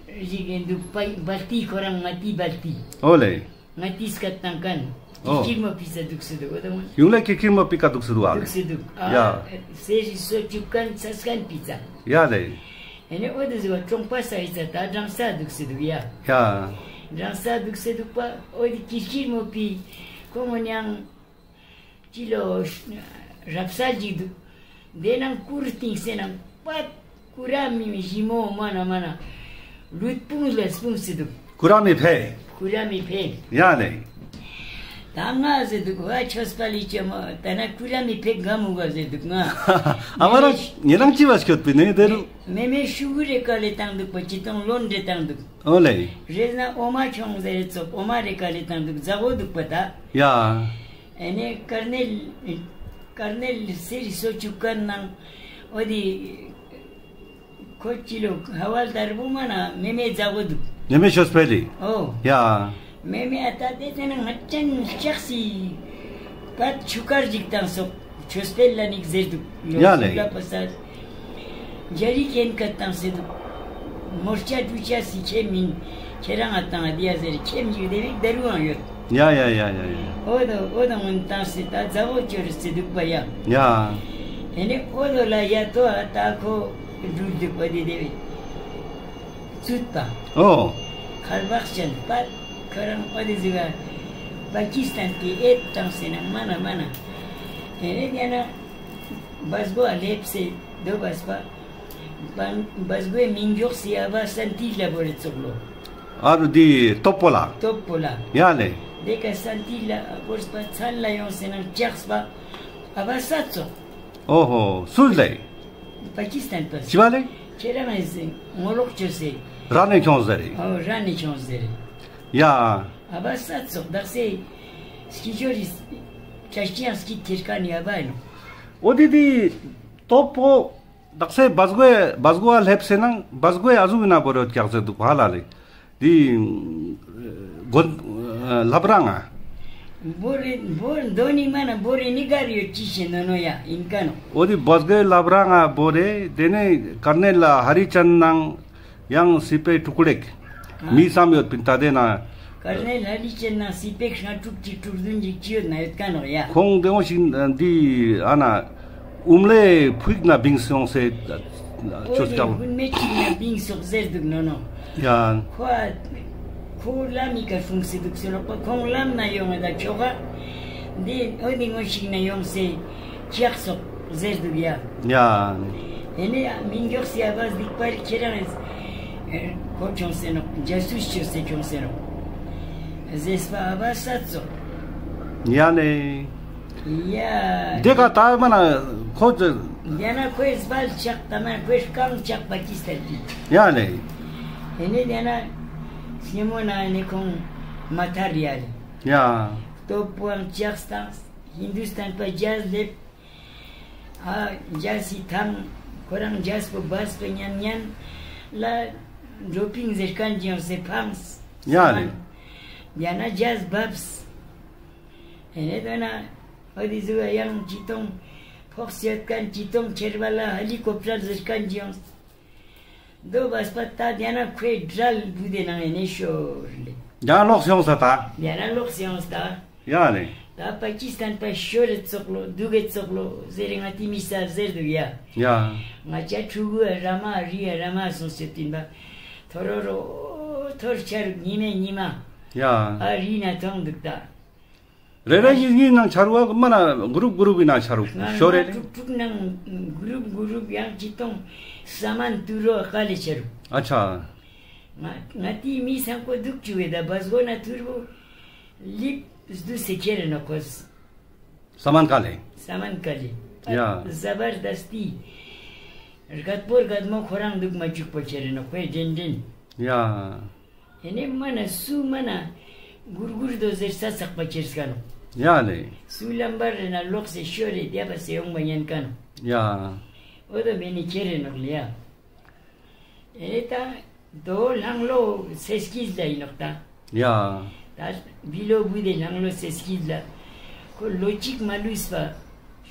ཞིག་གི་དུག་པ་བལ་ཏི་ཁོ་རང་ང་ཏི་བལ་ཏི། འོ་ལེ། ང་ཏི་སྐད་བཏང་ཁན། འོ། ཀིར་མོ་པི་ས་དུག་སེ་དུག་འོ་དོ་མོ། ཡུང་ལེ་ཀི་ཀིར་མོ་པི་ཀ་དུག་སེ་དུག་ཨ་ལེ། དུག་སེ་དུག་ཨ། ཡ། སེ་རི་སོ་ཅུག་ཁན་ཚ་སྐན་པི་ཙ། ཡ་ལེ། ཨེ་ནེ་འོ་དེ་ཟེར་བ་ཀྲོང་པ་ས་ཡི་ཙ་ད་འགྲང་ས་དུག་སེ་དུག་ཡ། ཡ། འགྲང་ས་དུག་སེ་དུག་པ་འོ་དེ་ཀིར་ཀིར་མོ་པི་ཁོ་མོ་ཉང་། ཅི་ལོ་རབ་གསལ་ཅིག་དུག། དེ་ནང་ཀུར་སྟིང་སེ་ནང་པད་ཀུ་ར་མི་མི་ཞི་མོ་མ་ན་མ་ན་ལུད་སྤུངས་ལ་སྤུངས་སེ་དུག། ཀུ་ར་མི་ཕེ། ཀུ་ར་མི་ཕེ། ཡ་ནེ། ད་ང་ཟེར་དུག་བ་ཆོས་པ་ལི་ཅ་མ་ད་ན་ཀུ་ར་མི་ཕེ་ག་མུ་ག་ཟེར་དུག་ང་། ཨ་མ་རང་ཉེ་རང་ཅི་བ་སྐྱོད་པི་ནེ་དེ་རུ། མེ་མེ་ཤུ་གུ་རེ་ཀ་ལེ་བཏང་དུག་པ་ཅི་ཏོང་ལོན་རེ་བཏང་དུག། འོ་ལེ། རེས་ན་འོ་མ་ཆོང་ཟེར་ཙོག་འོ་མ་རེ་ཀ་ལེ་བཏང་དུག་ཛ་འོ་དུག་པ་ད། ཡ། ཨེ་ནེ་ཀར་ནེལ་ཀར་ནེལ་སེ་རི་སོ་ཅུག་ཁན་ནང་འོ་དེ་ཁོ་ཅི་ལོ་ཧ་ཝལ་དར་བོ་མ་ན་མེ་མེ་ཛ་འོ་དུག། མེ་མེ་ཆོས་འཕེལ་ལི། འོ། ཡ། མེ་མེ་ཨ་ད་དེ་ཏེ་ན་ང་ཅན་ལྕགས་སི་པད་ཆུ་ཀར་ཅིག་བཏང་སོག་ཆོས་འཕེལ་ལ་ནིག་ཟེར་དུག། ཡ་ལེ། སུ་ལ་པ་ས། ཇ་རི་ཁེན་ཀ་བཏང་སེ་དུག། མོར་ཆ་དུ་ཆ་སི་ཁྱེ་མིན་ཁྱེ་རང་ང་བཏང་ཨ་དི་ཡ་ཟེར་ཁྱེ་མིན་དེ་མིག་དར་བའང་ཡོད། ཡ་ཡ་ཡ་ཡ་ཡ། འོ་དོ་འོ་དོ་ངོན་བཏང་སེ་ད་ཛ་འོ་ཅོ་རུ་སེ་དུག་པ་ཡ། ཡ། ཨེ་ནེ་འོ་དོ་ལ་ཡ་ཏོ་ཨ་ད་ཁོ་འགྲུལ་དུག་པ་དེ་དེ་བས་ཚུད་པ། འོ། ཁར་བག་ཅན་པ་ཁོ་རང་འོ་དེ་ཟི་བ་པ་ཀི་སི་ཐན་གི་ཨེད་བཏང་སེ་ན་མ་ན་མ་ན། ཨེ་ནེ་དེ་ན་བ་སྒོ་ཨ་ལེབ་སེ་དོ་བ་སྤ། བ་སྒོའི་མིང་མགྱོགས་སི་ཨ་བ་སན་ཏི་ལ་བོ་རེ་ཙོག་ལོ། ཨ་རུ་འདི་ཏོབ་པོ་ལ། ཏོབ་པོ་ལ། ཡ་ལེ། དེ་ཀ་སན་ཏི་ལ་གོར་པ་ཚན་ལ་ཡོང་སེ་ནང་ཅགས་པ་ཨ་བ་ས་ཙོགས། ཨོ་ཧོ། སུ་ལེ། པ་ཀི་སི་ཐན་པ། ཅི་བ་ལེ། ཁྱེད་རང་ཨེ་ཟེ་ངོ་ལོག་ཅོས་སེ། ར་ནེ་ཁྱོང་ཟེར་རེ། ཨོ་ར་ནེ་ཁྱོང་ཟེར་རེ། ཡ། ཨ་བ་ས་ཙོགས་དག་སེ། སྐྱི་ཇོ་རི། ཅ་ཅི་ཡང་སྐྱི་ཐེར་ཀ་ནི་ཨ་བ་ཨིན་ནོག། འོ་དེ་དེ་ཏོབ་པོ། དག་སེ་བ་སྒོའི་བ་སྒོ་ལ་ལེབས་སེ་ནང་བ་སྒོའི་ཨ་ཟུག་ན་བོ་རེ་ཀྱག་ཟེར་འདུག་ཧ་ལ་ལེ། དེ་གོན་ལབ་རང་ང་། བོ་རེ་བོ་འདོ་ནི་མ་ན་བོ་རེ་ནི་གར་ཡོད་ཅི་ཤེས་ནོ་ནོ་ཡ་ཨིན་ཀ་ནོ། འོ་དེ་བ་སྒོའི་ལབ་རང་ང་བོ་རེ་དེ་ནས་ཀར་ནེལ་ལ་ཧ་རི་ཅན་ནང་ཡང་སི་པེ་ཀྲུག་ཀྲེག་མི་སམ་ཡོད་པིན་ད་དེ་ན། ཀར་ནེལ་ཧ་རི་ཅན་ནང་སི་པེ་ཤང་ཀྲུག་ཅིག་ཀྲུག་བདུན་ཅིག་ཅི་ཡོད་ན་ཡོད་ཀ་ནོ་ཡ། ཁོང་དེ་འོ་ཞིག་འདི་ཨ་ན་ཨུམ་ལེ་ཕུག་ན་བིང་སོང་སེ་ཅོས་ཀ་བོ། ཧུན་མེ་ཅིག་ན་བིང་སོག་ཟེར་འདུག་ནོ་ནོ། ཡ། ཁོ་ཁོ་ལམ་མི་ཀ་ཧྥུང་སེ་འདུག་ཟེར་ལོག་པ་ཁོང་ལམ་ན་ཡོང་ང་ད་ཆོག་ག་འདི་འོ་འདི་ངོ་ཞིག་ན་ཡོང་སེ་ཅག་སོག་ཟེར་འདུག་ཡ། ཡ། ཨེ་ནེ་མི་མགྱོགས་སེ་ཨ་བ་སྡིག་པར་ཁྱེད་རང་ཁོ་ཁྱོང་སེ་ནོག་ཇ་སུས་ཅོས་སེ་ཁྱོང་སེ་ནོག་ཟེར་སྤ་ཨ་བ་ས་ཙོགས། ཡ་ལེ། ཡ། དེ་ཀ་ད་མ་ན་ཁོ་ཚོ། ཡ་ན་ཁོའི་སྦལ་ཆག་ད་མ་ན་ཁོའི་རྐང་ཆག་པ་ཅི་སྟེར་ཏེ། ཡ་ལེ། ཨེ་ནེ་ཡ་ན་སྙེ་མོ་ན་ཨེ་ནེ་ཁོང་མ་ཐར་ཡ་ལེ། ཡ། ཏོབ་པོའང་ཅག་སྟངས་ཧིན་དུ་སྟན་པ་ཇ་ལེབ། ཨ་ཇ་སི་ཐང་ཁོ་རང་ཇ་སི་པོ་བབས་པ་ཉན་ཉན་ལ་འགྲོ་པིང་ཟེར་ཁན་ཅིག་ཡོང་སེ་ཕངས། ཡ་ལེ། ཡ་ན་ཇ་སི་བབས། ཨེ་ནེ་དོ་ན་འོ་དི་ཟུག་ཡང་ཅི་ཏོང་ཕོགས་ཡོད་ཁན་ཅི་ཏོང་ཁྱེར་བ་ལ་ཧེ་ལི་ཀོབ་ཊར་ཟེར་ཁན་ཅིག་ཡོང་། དོ་བས་པ་ད་དེ་ན་ཁོའི་དྲལ་བུ་དེ་ནང་ཨེ་ནེ་ཤོར་ལེ། ཡང་ལོག་སེ་ཡོང་ས་ད། ཡ་ན་ལོག་སེ་ཡོང་ས་ད། ཡ་ལེ། ད་པ་ཀི་སི་ཐན་པ་ཤོར་རེ་ཙོག་ལོ་དུག་གེ་ཙོག་ལོ་ཟེར་རེ་ང་ཏི་མི་ས་ཟེར་དུག་ཡ། ཡ། ང་ཅ་ཕྲུ་གུ་ར་མ་རི་ཡ་ར་མ་སོང་སེ་ཏིན་པ། ཐོ་རོ་རོ་ཐོར་ཆ་རུག་ཉི་མེ་ཉི་མ། ཡ། ཨ་རི་ན་ཐོང་དུག་ད། རེ་རེ་ཉིས་ཉིས་ནང་ཆ་རུག་མ་ན་གུ་རུབ་གུ་རུབ་ཨིན་ན་ཆ་རུག་ང་ཤོར་རེ་ང་ལེ། དྲུག་དྲུག་ནང་གུ་རུབ་གུ་རུབ་ཡང་ཅི་ཏོང་ས་མན་ཏུ་རོ་ཀ་ལེ་ཆ་རུག་ཨ་ཆ། ང་ང་ཏི་མི་སང་ཀོ་དུག་ཅུ་བེ་ད་བ་སྒོ་ན་ཐུར་བུ་ལིབ་སྡུ་སེ་ཁྱེར་རེ་ན་ཁོས། ས་མན་ཀ་ལེ། ས་མན་ཀ་ལེ། ཡ། ཟ་བར་དས་ཏི། རྒད་པོ་རྒད་མོ་ཁོ་རང་དུག་མ་ཅུག་པོ་ཁྱེར་རེ་ན་ཁོའི་དྲན་དྲན། ཡ། ཨེ་ནེ་མ་ན་སུ་མ་ན་གུར་གུར་དོ་ཟེར་ས་ཚག་པ་ཁྱེར་སྐ་ནོ། ཡ་ལེ། སུ་ལམ་བར་རེ་ན་ལོག་སེ་ཤོར་རེ་དེ་བ་སེ་ཡོང་བ་ཉན་ཀ་ནོ། ཡ། འོ་དོ་མེ་ནི་ཁྱེར་རེ་ནོག་ལེ་ཡ། ཨེ་ད་དོ་ལྷང་ལོ་སེ་སྐྱིད་ལ་ཨིན་ནོག་ད། ཡ། ད་བི་ལོ་བུ་དེ་ལྷང་ལོ་སེ་སྐྱིད་ལ་ཁོ་ལོ་གཅིག་མ་ལུས་པ་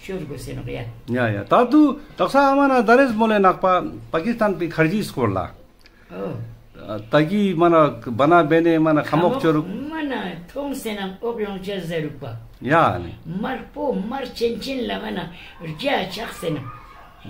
ཤོར་གོས་སེ་ནོག་ཡ། ཡ་ཡ། ད་དུ་དག་ས་ཨ་མ་ན་ད་རེས་མོ་ལེ་ནག་པ་པ་ཀི་སི་ཐན་པའི་ཁར་ཇིའི་སྐོར་ལ། ཨོ། ད་གི་མ་ན་བ་ན་བེ་ནེ་མ་ན་ཁ་མོག་ཅོ་རུག་མ་ན་ཐོང་སེ་ན་ཨོག་ཡོང་ཆ་ཟེར་རུག་པ། ཡ་ནི། མར་པོ་མར་ཆེན་ཆེན་ལ་མ་ན་རྒྱ་ཆག་སེ་ན།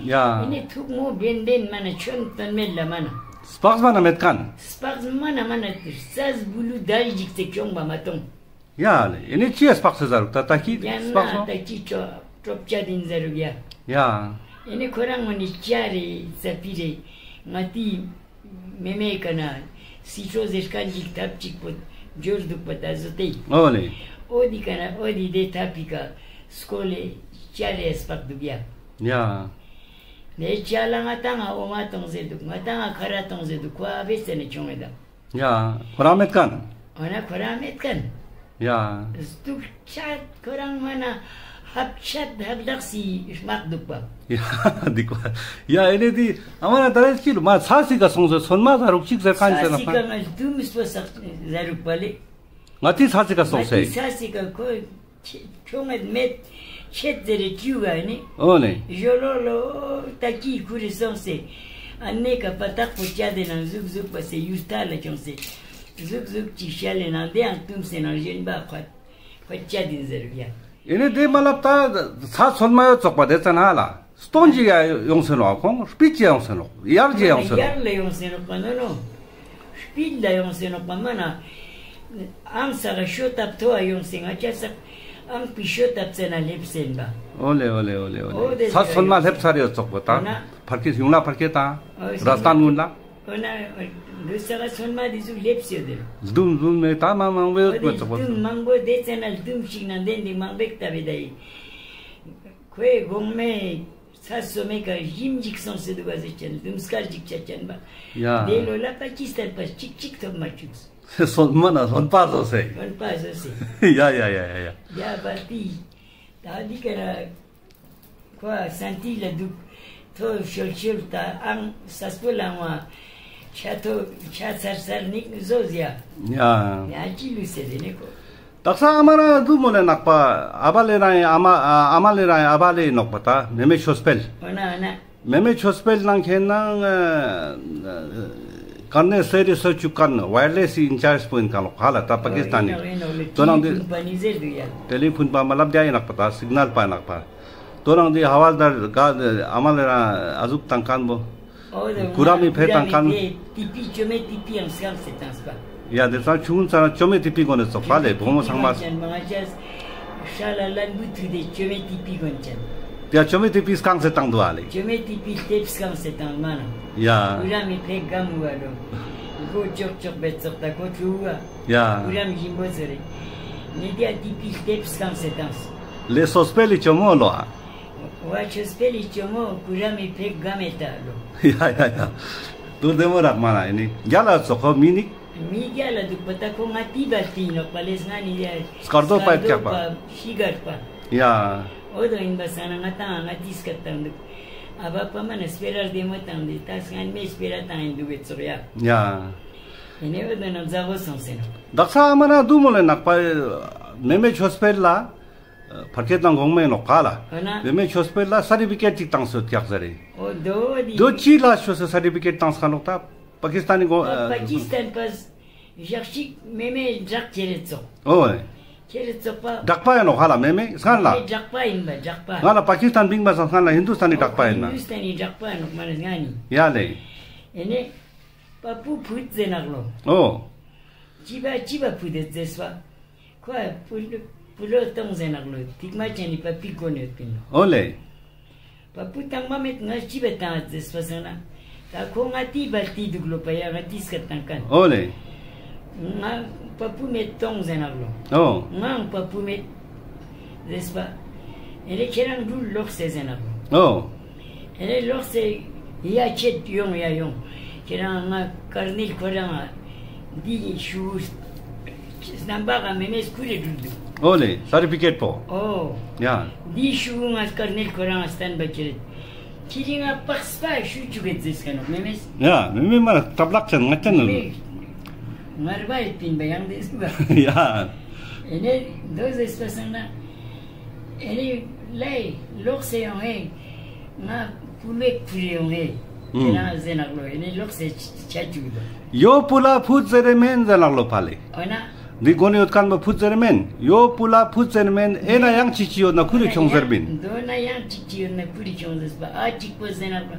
ཡ། ཨེ་ནེ་ཐུག་མོ་བེན་བེན་མ་ན་ཆོན་ཏོན་མེད་ལ་མ་ན། སྤགས་མ་ན་མེད་ཁན། སྤགས་མ་ན་མ་ན་རྩྭ་བུ་ལུ་དལ་ཞིག་སེ་ཁྱོང་བ་མ་ཏོང་། ཡ་ལེ། ཨེ་ནེ་ཅི་ཡ་སྤགས་སེ་ཟ་རུག་ད་ད་ཁི་ཡ་ན་སྤགས་སོང་། ད་ཁི་ཅོ་ཀྲོབ་ཅ་དིན་ཟ་རུག་ཡ། ཡ། ཨེ་ནེ་ཁོ་རང་ངོ་ནི་ཅ་རེ་ཙ་པི་རེ་ང་ཏི་མེ་མེ་ཀ་ན་སི་ཁྲོ་ཟེར་ཁན་ཅིག་ཐབ་ཅིག་པོ་འབྱོར་དུག་པ་ད་ཟོ་ཏེ། ཨོ་ལེ། ཨོ་དི་ཀ་ན་ཨོ་དི་དེ་ཐབ་པི་ཀ་སྐོ་ལེ་ཅ་རེ་སྤགས་དུག་ཡ། ཡ། ནེ་ཅ་ལ་ང་ཏང་ང་ཨོ་མ་ཏོང་ཟེར་དུག་ང་ཏང་ང་ཁ་ར་ཏོང་ཟེར་དུག་ཁོ་ཨ་བེ་སེ་ནེ་ཁྱོང་ངེ་ད། ཡ། ཁོ་རང་མེད་ཁན། ཨོ་ན་ཁོ་རང་མེད་ཁན། ཡ། སྡུག་ཆ་ཁོ་རང་མ་ན་ཧབ་ཆད་ཧབ་ལག་སི་མག་དུག་པ། ཡ། དི་ཀོ། ཡ་ཨེ་ནེ་དི་ཨ་མ་ན་ད་རེ་ཅི་ལུ་མ་ཚ་སི་ཀ་སོང་སེ་སོན་མ་ཟ་རུག་ཅིག་ཟེར་ཁན་ཟེར་ན། ཚ་སི་ཀ་ང་དུམ་སྤོ་སག་ཟ་རུག་པ་ལེ། ང་ཏི་ཚ་སི་ཀ་སོང་སེ། ང་ཏི་ཚ་སི་ཀ་ཁོ། ཁྱོང་ངད་མེད་ཆེད་ཟེར་རེ་ཅིའུ་ག་ནི། ཨོ་ནི། ཞོ་ལོ་ལོ་ད་ཀི་ཁུ་རི་སོང་སེ། ཨ་ནེ་ཀ་པ་ཏག་པོ་ཅ་དེ་ནང་ཟུག་ཟུག་པ་སེ་ཡུ་ཐ་ལ་ཁྱོང་སེ། ཟུག་ཟུག་ཅིག་ཤ་ལེ་ནང་དེ་ཡང་ཏུམ་སེ་ནང་ཞེན་པ་ཁོ་ཁོ་ཅ་དེ་ཟེར་རུག་ཡ། ཨེ་ནེ་དེ་མ་ལབ་ད་ཚ་ཚོད་མ་ཡོད་ཙོག་པ་དེ་ཙ་ན་ལ། སྟོན་ཅིག་ཡ་ཡོང་སེ་ནོག་ཁོང་སྤིད་ཅིག་ཡོང་སེ་ནོག་ཡར་ཅིག་ཡོང་སེ་ནོག་ཡར་ལ་ཡོང་སེ་ནོག་པ་ནོ་ནོ། སྤིད་ལ་ཡོང་སེ་ནོག་པ་མ་ན། ཨང་ས་ག་ཤོ་ཏབ་ཐོ་བ་ཡོང་སེ་ང་ཅ་སག་ཨང་པི་ཤོ་ཏབ་ཙེ་ན་ལེབ་སེན་པ། ཨོ་ལེ་ཨོ་ལེ་ཨོ་ལེ་ཨོ་ལེ། ཨོ་དེ་ས་སོན་མ་ལེབ་ཚར་ཡོད་ཙོག་པོ་ད། ཨོ་ན། ཕར་ཁེ་ཡུང་ལ་ཕར་ཁེ་ད། ཨོ་ར་སྟན་གུན་ལ། འོ་ན་འདུག་ས་ག་ཚོད་མ་དེ་ཟུག་ལེབས་ཡོད་དེ། ལྡུམ་ལྡུམ་མེ་ད་མ་མང་བོ་ཡོད་མེད་ཙོག་པ། ལྡུམ་མང་པོ་དེ་ཚེ་ན་ལྡུམ་ཞིག་ན་དེ་འདི་མང་པོ་ཞིག་ལྟ་བའི་ད་ཡིན། ཁོའི་གོང་མའི་ཚ་སོ་མེ་ཀ་ཞིམ་ཞིག་སོང་སེ་འདུག་ག་ཟེར་ཅན་ལྡུམ་སྐར་ཞིག་ཆ་ཅན་པ། ཡ། དེ་ལོ་ལ་པ་ཀི་སི་ཐན་པ་ཅིག་ཅིག་ཐོབ་མ་བཅུག་སོང་། སོན་མ་ན་སོན་པ་བཟོ་སེ། སོན་པ་བཟོ་སེ། ཡ་ཡ་ཡ་ཡ་ཡ། ཡ་བ་ཏི། ད་འདི་ཀ་ར། ཁོ་སན་ཏི་ལ་འདུག་ཐོ་ཤོལ་ཤོལ་ད་ཨང་སས་པོ་ལང་བ་ཆ་ཐོ་ཆ་ཚར་ཚར་ནིག་བཟོ་ཟེར་ཡ། ཡ། ཡ་ཅི་ལུས་སེ་དེ་ནི་ཁོ། དག་ས་ཨ་མ་རང་འདུག་མོ་ལེ་ནག་པ། ཨ་བ་ལེ་རང་ཨ་མ་ཨ་མ་ལེ་རང་ཨ་བ་ལེ་ནོག་པ་ད་མེ་མེ་ཆོས་འཕེལ། འོ་ན་འོ་ན། མེ་མེ་ཆོས་འཕེལ་ནང་ཁེན་ན་ཀར་ནེལ་སེ་རི་སོ་ཅུ་ཀར་ན་ཝའི་ཡར་ལེས་སི་ཨིན་ཅར་ཇི་པོ་ཨིན་ཀ་ལོག་ཧ་ལ་ད་པ་ཀི་སི་ཐན་ནི། དོ་ནང་དེ་ཏེ་ལི་ཕུན་པ་མ་ལབ་རྒྱ་ཡིན་ནག་པ་ད་སིག་ནལ་པ་ནག་པ། དོ་ནང་དེ་ཧ་ཝལ་དར་ག་ཨ་མ་ལེ་རང་ཨ་ཟུག་ཏང་ཁན་བོ། ཀུ་ར་མི་ཕེ་ཏང་ཁན། ཏི་པི་ཅོ་མེ་ཏི་པི་ཡང་སྐམ་སེ་ཏང་སྤ། ཡ་དེ་ཚང་ཆུང་ཚང་ཅོ་མེ་ཏི་པི་གོན་ནེ་ཙོག་པ་ལེ་བུ་མོ་ཚང་མ། ཅན་མ་ཅས་ཤ་ལ་ལན་བུ་ཐུ་དེ་ཅོ་མེ་ཏི་པི་གོན་ཅན། ཡ་ཅོ་མེ་ཏི་པི་སྐམ་སེ་ཏང་འདུག་ཨ་ལེ། ཅོ་མེ་ཏི་པི་ལྟེབ་སྐམ་སེ་ཏང་མ་ན། ཡ། ཀུ་ར་མི་ཕེ་གམ་བ་ལོ། གོ་ཅོག་ཅོག་བེ་ཙོག་ད་གོ་ཐུ་བ། ཡ། ཀུ་ར་མི་ཞིམ་པོ་ཟེར་རེ། ནི་དེ་ཡ་ཏི་པི་ལྟེབ་སྐམ་སེ་ཏང་སེ། ལེ་སོ་སྤེ་ལི་ཅོ་མོ་ལོ་ཨ། ཝ་ཆོས་སྤེ་ལི་ཅོ་མོ་ཀུ་ར་མི་ཕེ་གམ་མེ་ད་ལོ། ཡ་ཡ་ཡ། དུ་དེ་མོ་རག་མ་ན་ཨེ་ནི་རྒྱ་ལ་ཙོག་ཁོ་མི་ནི། མི་རྒྱ་ལ་འདུག་པ་ད་ཁོ་ང་ཏི་བལ་ཏི་ནོག་པ་ལེ་ང་ནི་ཡ། སྐར་རྡོ་པ་ཀྱག་པ། ཤི་གར་པ། ཡ། འོ་དོ་ཡིན་པ་ས་ན་ང་ཏང་ང་ཏི་སྐད་ཏང་འདུག་ཨ་བ་པ་མ་ན་སྤེ་ར་བདེ་མོ་ཏང་འདི་ད་ང་མེ་སྤེ་ར་ཏང་ཡིན་འདུག་གི་ཙོག་ཡ། ཡ། ཨེ་ནེ་འོ་དོ་ན་མཛའ་བོ་སོང་སེ་ནོག་དག་ས་ཨ་མ་ན་དུ་མོ་ལེ་ནག་པ། མེ་མེ་ཆོས་སྤེ་ལ། ཕར་ཁེ་ཏང་གོང་མེ་ནོག་པ་ལ། འོ་ན། མེ་མེ་ཆོས་སྤེ་ལ་སར་ཊི་ཕི་ཀེཊ་ཅིག་ཏང་སོ་ཀྱག་ཟེར་རེ། འོ་དོ་དི། དོ་ཅི་ལ་ཆོས་སེ་སར་ཊི་ཕི་ཀེཊ་ཏང་ས་ནོག་ད་པ་ཀི་སི་ཐན་ནི་གོ། པ་ཀི་སི་ཐན་པ་ཞག་ཅིག་མེ་མེ་བྲག་ཁྱེར་རེ་ཙོག་འོ། ཁྱེར་རེ་ཙོག་པ། བྲག་པ་ཡ་ནོག་ཧ་ལ་མེ་མེ་སྔན་ལ། མེ་བྲག་པ་ཡིན་པ་བྲག་པ། ང་ལ་པ་ཀི་སི་ཐན་བིང་པ་སང་སྔན་ལ་ཧིན་དུ་སྟན་ནི་བྲག་པ་ཡིན་ན། ཧིན་དུ་སྟན་ནི་བྲག་པ་ཡ་ནོག་མ་ནི་ང་ནི། ཡ་ལེ། ཨེ་ནེ། པ་པུ་ཕུད་ཟེར་ནག་ལོ། འོ། ཅི་བ་ཅི་བ་ཕུད་དེ་ཟེར་སྤ། ཁོ་པུ་ལོ་པུ་ལོ་ཏོང་ཟེར་ནག་ལོ་ཐིག་མ་ཅན་ནི་པ་པི་གོ་ནེ་ཡོད་པིན་ལོ། འོ་ལེ། པ་པུ་ཏང་མ་མེད་ང་ཅི་བ་ཏང་ཟེར་སྤ་སང་ན། ད་ཁོ་ང་ཏི་བལ་ཏི་འདུག་ལོ་པ་ཡ་ང་ཏི་སྐད་ཏང་ཁན། འོ་ལེ། ང་པ་པུ་མེད་ཏོང་ཟེར་ནག་ལོ། འོ། ང་པ་པུ་མེད། ཟེར་སྤ། ཨེ་ནེ་ཁྱེད་རང་འགྲུལ་ལོག་སེ་ཟེར་ནག་ལོ། འོ། ཨེ་ནེ་ལོག་སེ་ཡ་ཆེད་ཡོང་ཡ་ཡོང་། ཁྱེད་རང་ང་ཀར་ནེལ་ཁོ་རང་འདི་ཤུ་རྣམ་པ་ག་མེ་མེ་སྐུ་རེ་འགྲུལ་འདུག་འོ་ལེ་སར་ཊི་ཕི་ཀེཊ་པོ། འོ། ཡ། འདི་ཤུ་ང་ཀར་ནེལ་ཁོ་རང་སྟན་པ་ཁྱེད་རེ། ཁྱེད་རང་ང་པགས་པ་ཤུ་ཅུག་གེ་ཟེར་སྐ་ནོག་མེ་མེ། ཡ་མེ་མེ་མ་ཐབ་ལག་ཅན་ང་ཅན་ནོ། མེ་མེ་ངར་བ་ཡི་པིན་པ་ཡང་དེ་སུ་ག། ཡ། ཨེ་ནེ་དོ་ཟེར་སྤ་སང་ན། ཨེ་ནེ་ལེ་ལོག་སེ་ཡོང་ཧེ། ང་པུ་ལེ་ཁུ་རེ་ཡོང་ཧེ། ཨུམ། ཁྱེད་རང་ཟེར་ནག་ལོ་ཨེ་ནེ་ལོག་སེ་ཆ་ཅུག་དོ། ཡོ་པུ་ལ་ཕུད་ཟེར་རེ་མེན་ཟེར་ནག་ལོ་ཕ་ལེ། འོ་ན། འདི་གོ་ནེ་ཡོད་ཁན་བོ་ཕུད་ཟེར་རེ་མེན། ཡོ་པུ་ལ་ཕུད་ཟེར་རེ་མེན། ཨེ་ན་ཡང་ཅིག་ཅི་ཡོད་ན་ཁུ་རེ་ཁྱོང་ཟེར་བིན། དོ་ན་ཡང་ཅིག་ཅི་ཡོད་ན་ཁུ་རེ་ཁྱོང་ཟེར་སྤ་ཨ་ཅིག་པོ་ཟེར་ནག་ལོ།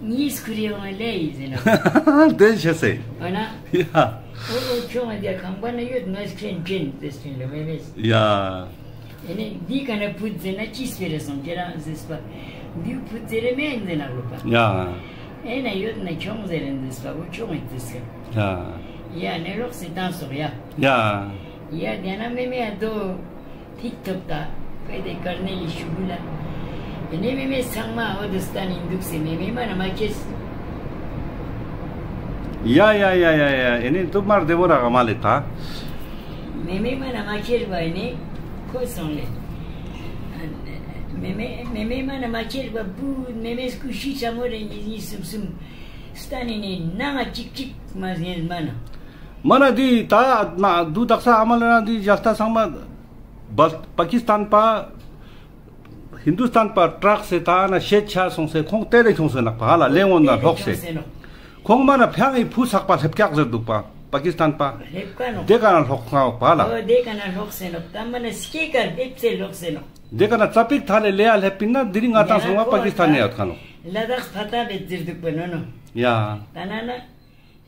ཉིས་ཁུ་རེ་ཡོང་ལེ་ཟེར་ན། དེ་ཤེས་སེ། འོ་ན། ཡ། འོ་འོ་ཁྱོང་ང་དེ་ཁང་པ་ན་ཡོད་ན་ཁྲེན་ཁྲེན་དེ་སྤིན་ལོ་མེ་མེ། ཡ། ཨེ་ནེ་འདི་ཀ་ན་ཕུད་ཟེར་ན་ཅི་སྤེ་ར་སོང་ཁྱེད་རང་ཟེར་སྤ། འདི་ཕུད་ཟེར་རེ་མེན་ཟེར་ནག་ལོ་པ། ཡ། ཨེ་ན་ཡོད་ན་ཁྱོང་ཟེར་རེ་ཟེར་སྤ་འོ་ཁྱོང་ཨེ་ཟེར་སེ། ཡ། ཡ་ནེ་ལོག་སེ་ཏང་སོག་ཡ། ཡ། ཡ་དེ་ན་མེ་མེ་ཨ་དོ། ཐིག་ཐོབ་ད། ཀའི་དེ་ཀར་ནེ་ལི་ཤུ་གུ་ལ། ཨེ་ནེ་མེ་མེ་ཚང་མ་འོ་དོ་སྟན་ནི་འདུག་སེ་མེ་མེ་མ་ན་མ་ཁྱེར། ཡ་ཡ་ཡ་ཡ་ཡ་ཨེ་ནེ་དུ་མར་དེ་བོ་ར་ག་མ་ལེ་ད། མེ་མེ་མ་ན་མ་ཁྱེར་བ་ཨེ་ནེ་ཁོ་སོང་ལེ། མེ་མེ་མེ་མེ་མ་ན་མ་ཁྱེར་བ་བུ་མེ་མེ་སྐུ་ཤི་ཆ་མོ་རེ་ཉིས་ཉིས་སུམ་སུམ་སྟན་ནི་ནང་ང་ཅིག་ཅིག་མ་ཟེར་མ་ན། མ་ན་དི་ད་ན་དུ་དག་ས་ཨ་མ་ལེ་ན་དི་ཞལ་ཏ་ཚང་མ་བལ་པ་ཀི་སི་ཐན་པ་ཧིན་དུ་སྟན་པ་དྲག་སེ་ད་ན་ཤེད་ཆ་སོང་སེ་ཁོང་ཏེ་ལེ་ཁྱོང་སེ་ནག་པ་ཧ་ལ་ལེ་འོན་ན་ལོག་སེ། ཁོང་མ་ན་ཕྱང་ངི་ཕུ་ཚག་པ་ལེབ་ཀྱག་ཟེར་འདུག་པ་པ་ཀི་སི་ཐན་པ། ལེབ་ཀ་ནོག་དེ་ཀ་ན་ལོག་ང་འོག་པ་ཧ་ལ། འོ་དེ་ཀ་ན་ལོག་སེ་ནོག་ད་མ་ན་སྐྱེ་ཀ་ལེབ་སེ་ལོག་སེ་ནོག་དེ་ཀ་ན་ཙ་པིག་ཐ་ལེ་ལེ་ཡ་ལེབ་པིན་ན་དི་རིང་ང་ཏང་སོང་བ་པ་ཀི་སི་ཐན་ཡ་ཡོད་ཁ་ནོག་ལ་དྭགས་ཕ་ཏ་བེད་ཟེར་འདུག་པ་ནོ་ནོ། ཡ། ད་ན་ན།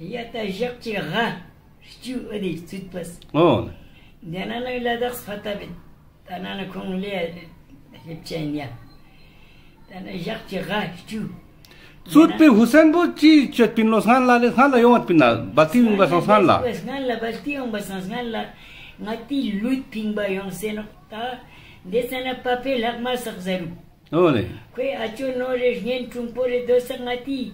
ཡ་ད་ཞག་ཅིག་ག་སྐྱུ་ཨ་དེ་ཚུད་པས། འོ། དེ་ན་ན་ལ་དྭགས་ཕ་ཏ་བེད། ད་ན་ན་ཁོང་ལེ་ལེབ་ཅན་ཡ། ད་ན་ཞག་ཅིག་ག་སྐྱུ། ཚུད་པའི་ཧུ་སེན་པོ་ཅི་ཅོད་པིན་ལོ་སྔན་ལ་ལེ་སྔན་ལ་ཡོང་བ་པིན་ན་བལ་ཏི་ཡོང་བ་སང་སྔན་ལ། སྔན་ལ་བལ་ཏི་ཡོང་བ་སང་སྔན་ལ་ང་ཏི་ལུད་ཕིང་བ་ཡོང་སེ་ནོག་ད། འདི་ཙ་ན་པ་ཕེ་ལྷག་མ་སག་ཟ་རུ། ཨོ་ལེ། ཁོའི་ཨ་ཅོ་ནོ་རེ་གཉེན་དྲུང་པོ་རེ་དོ་སག་ང་ཏི་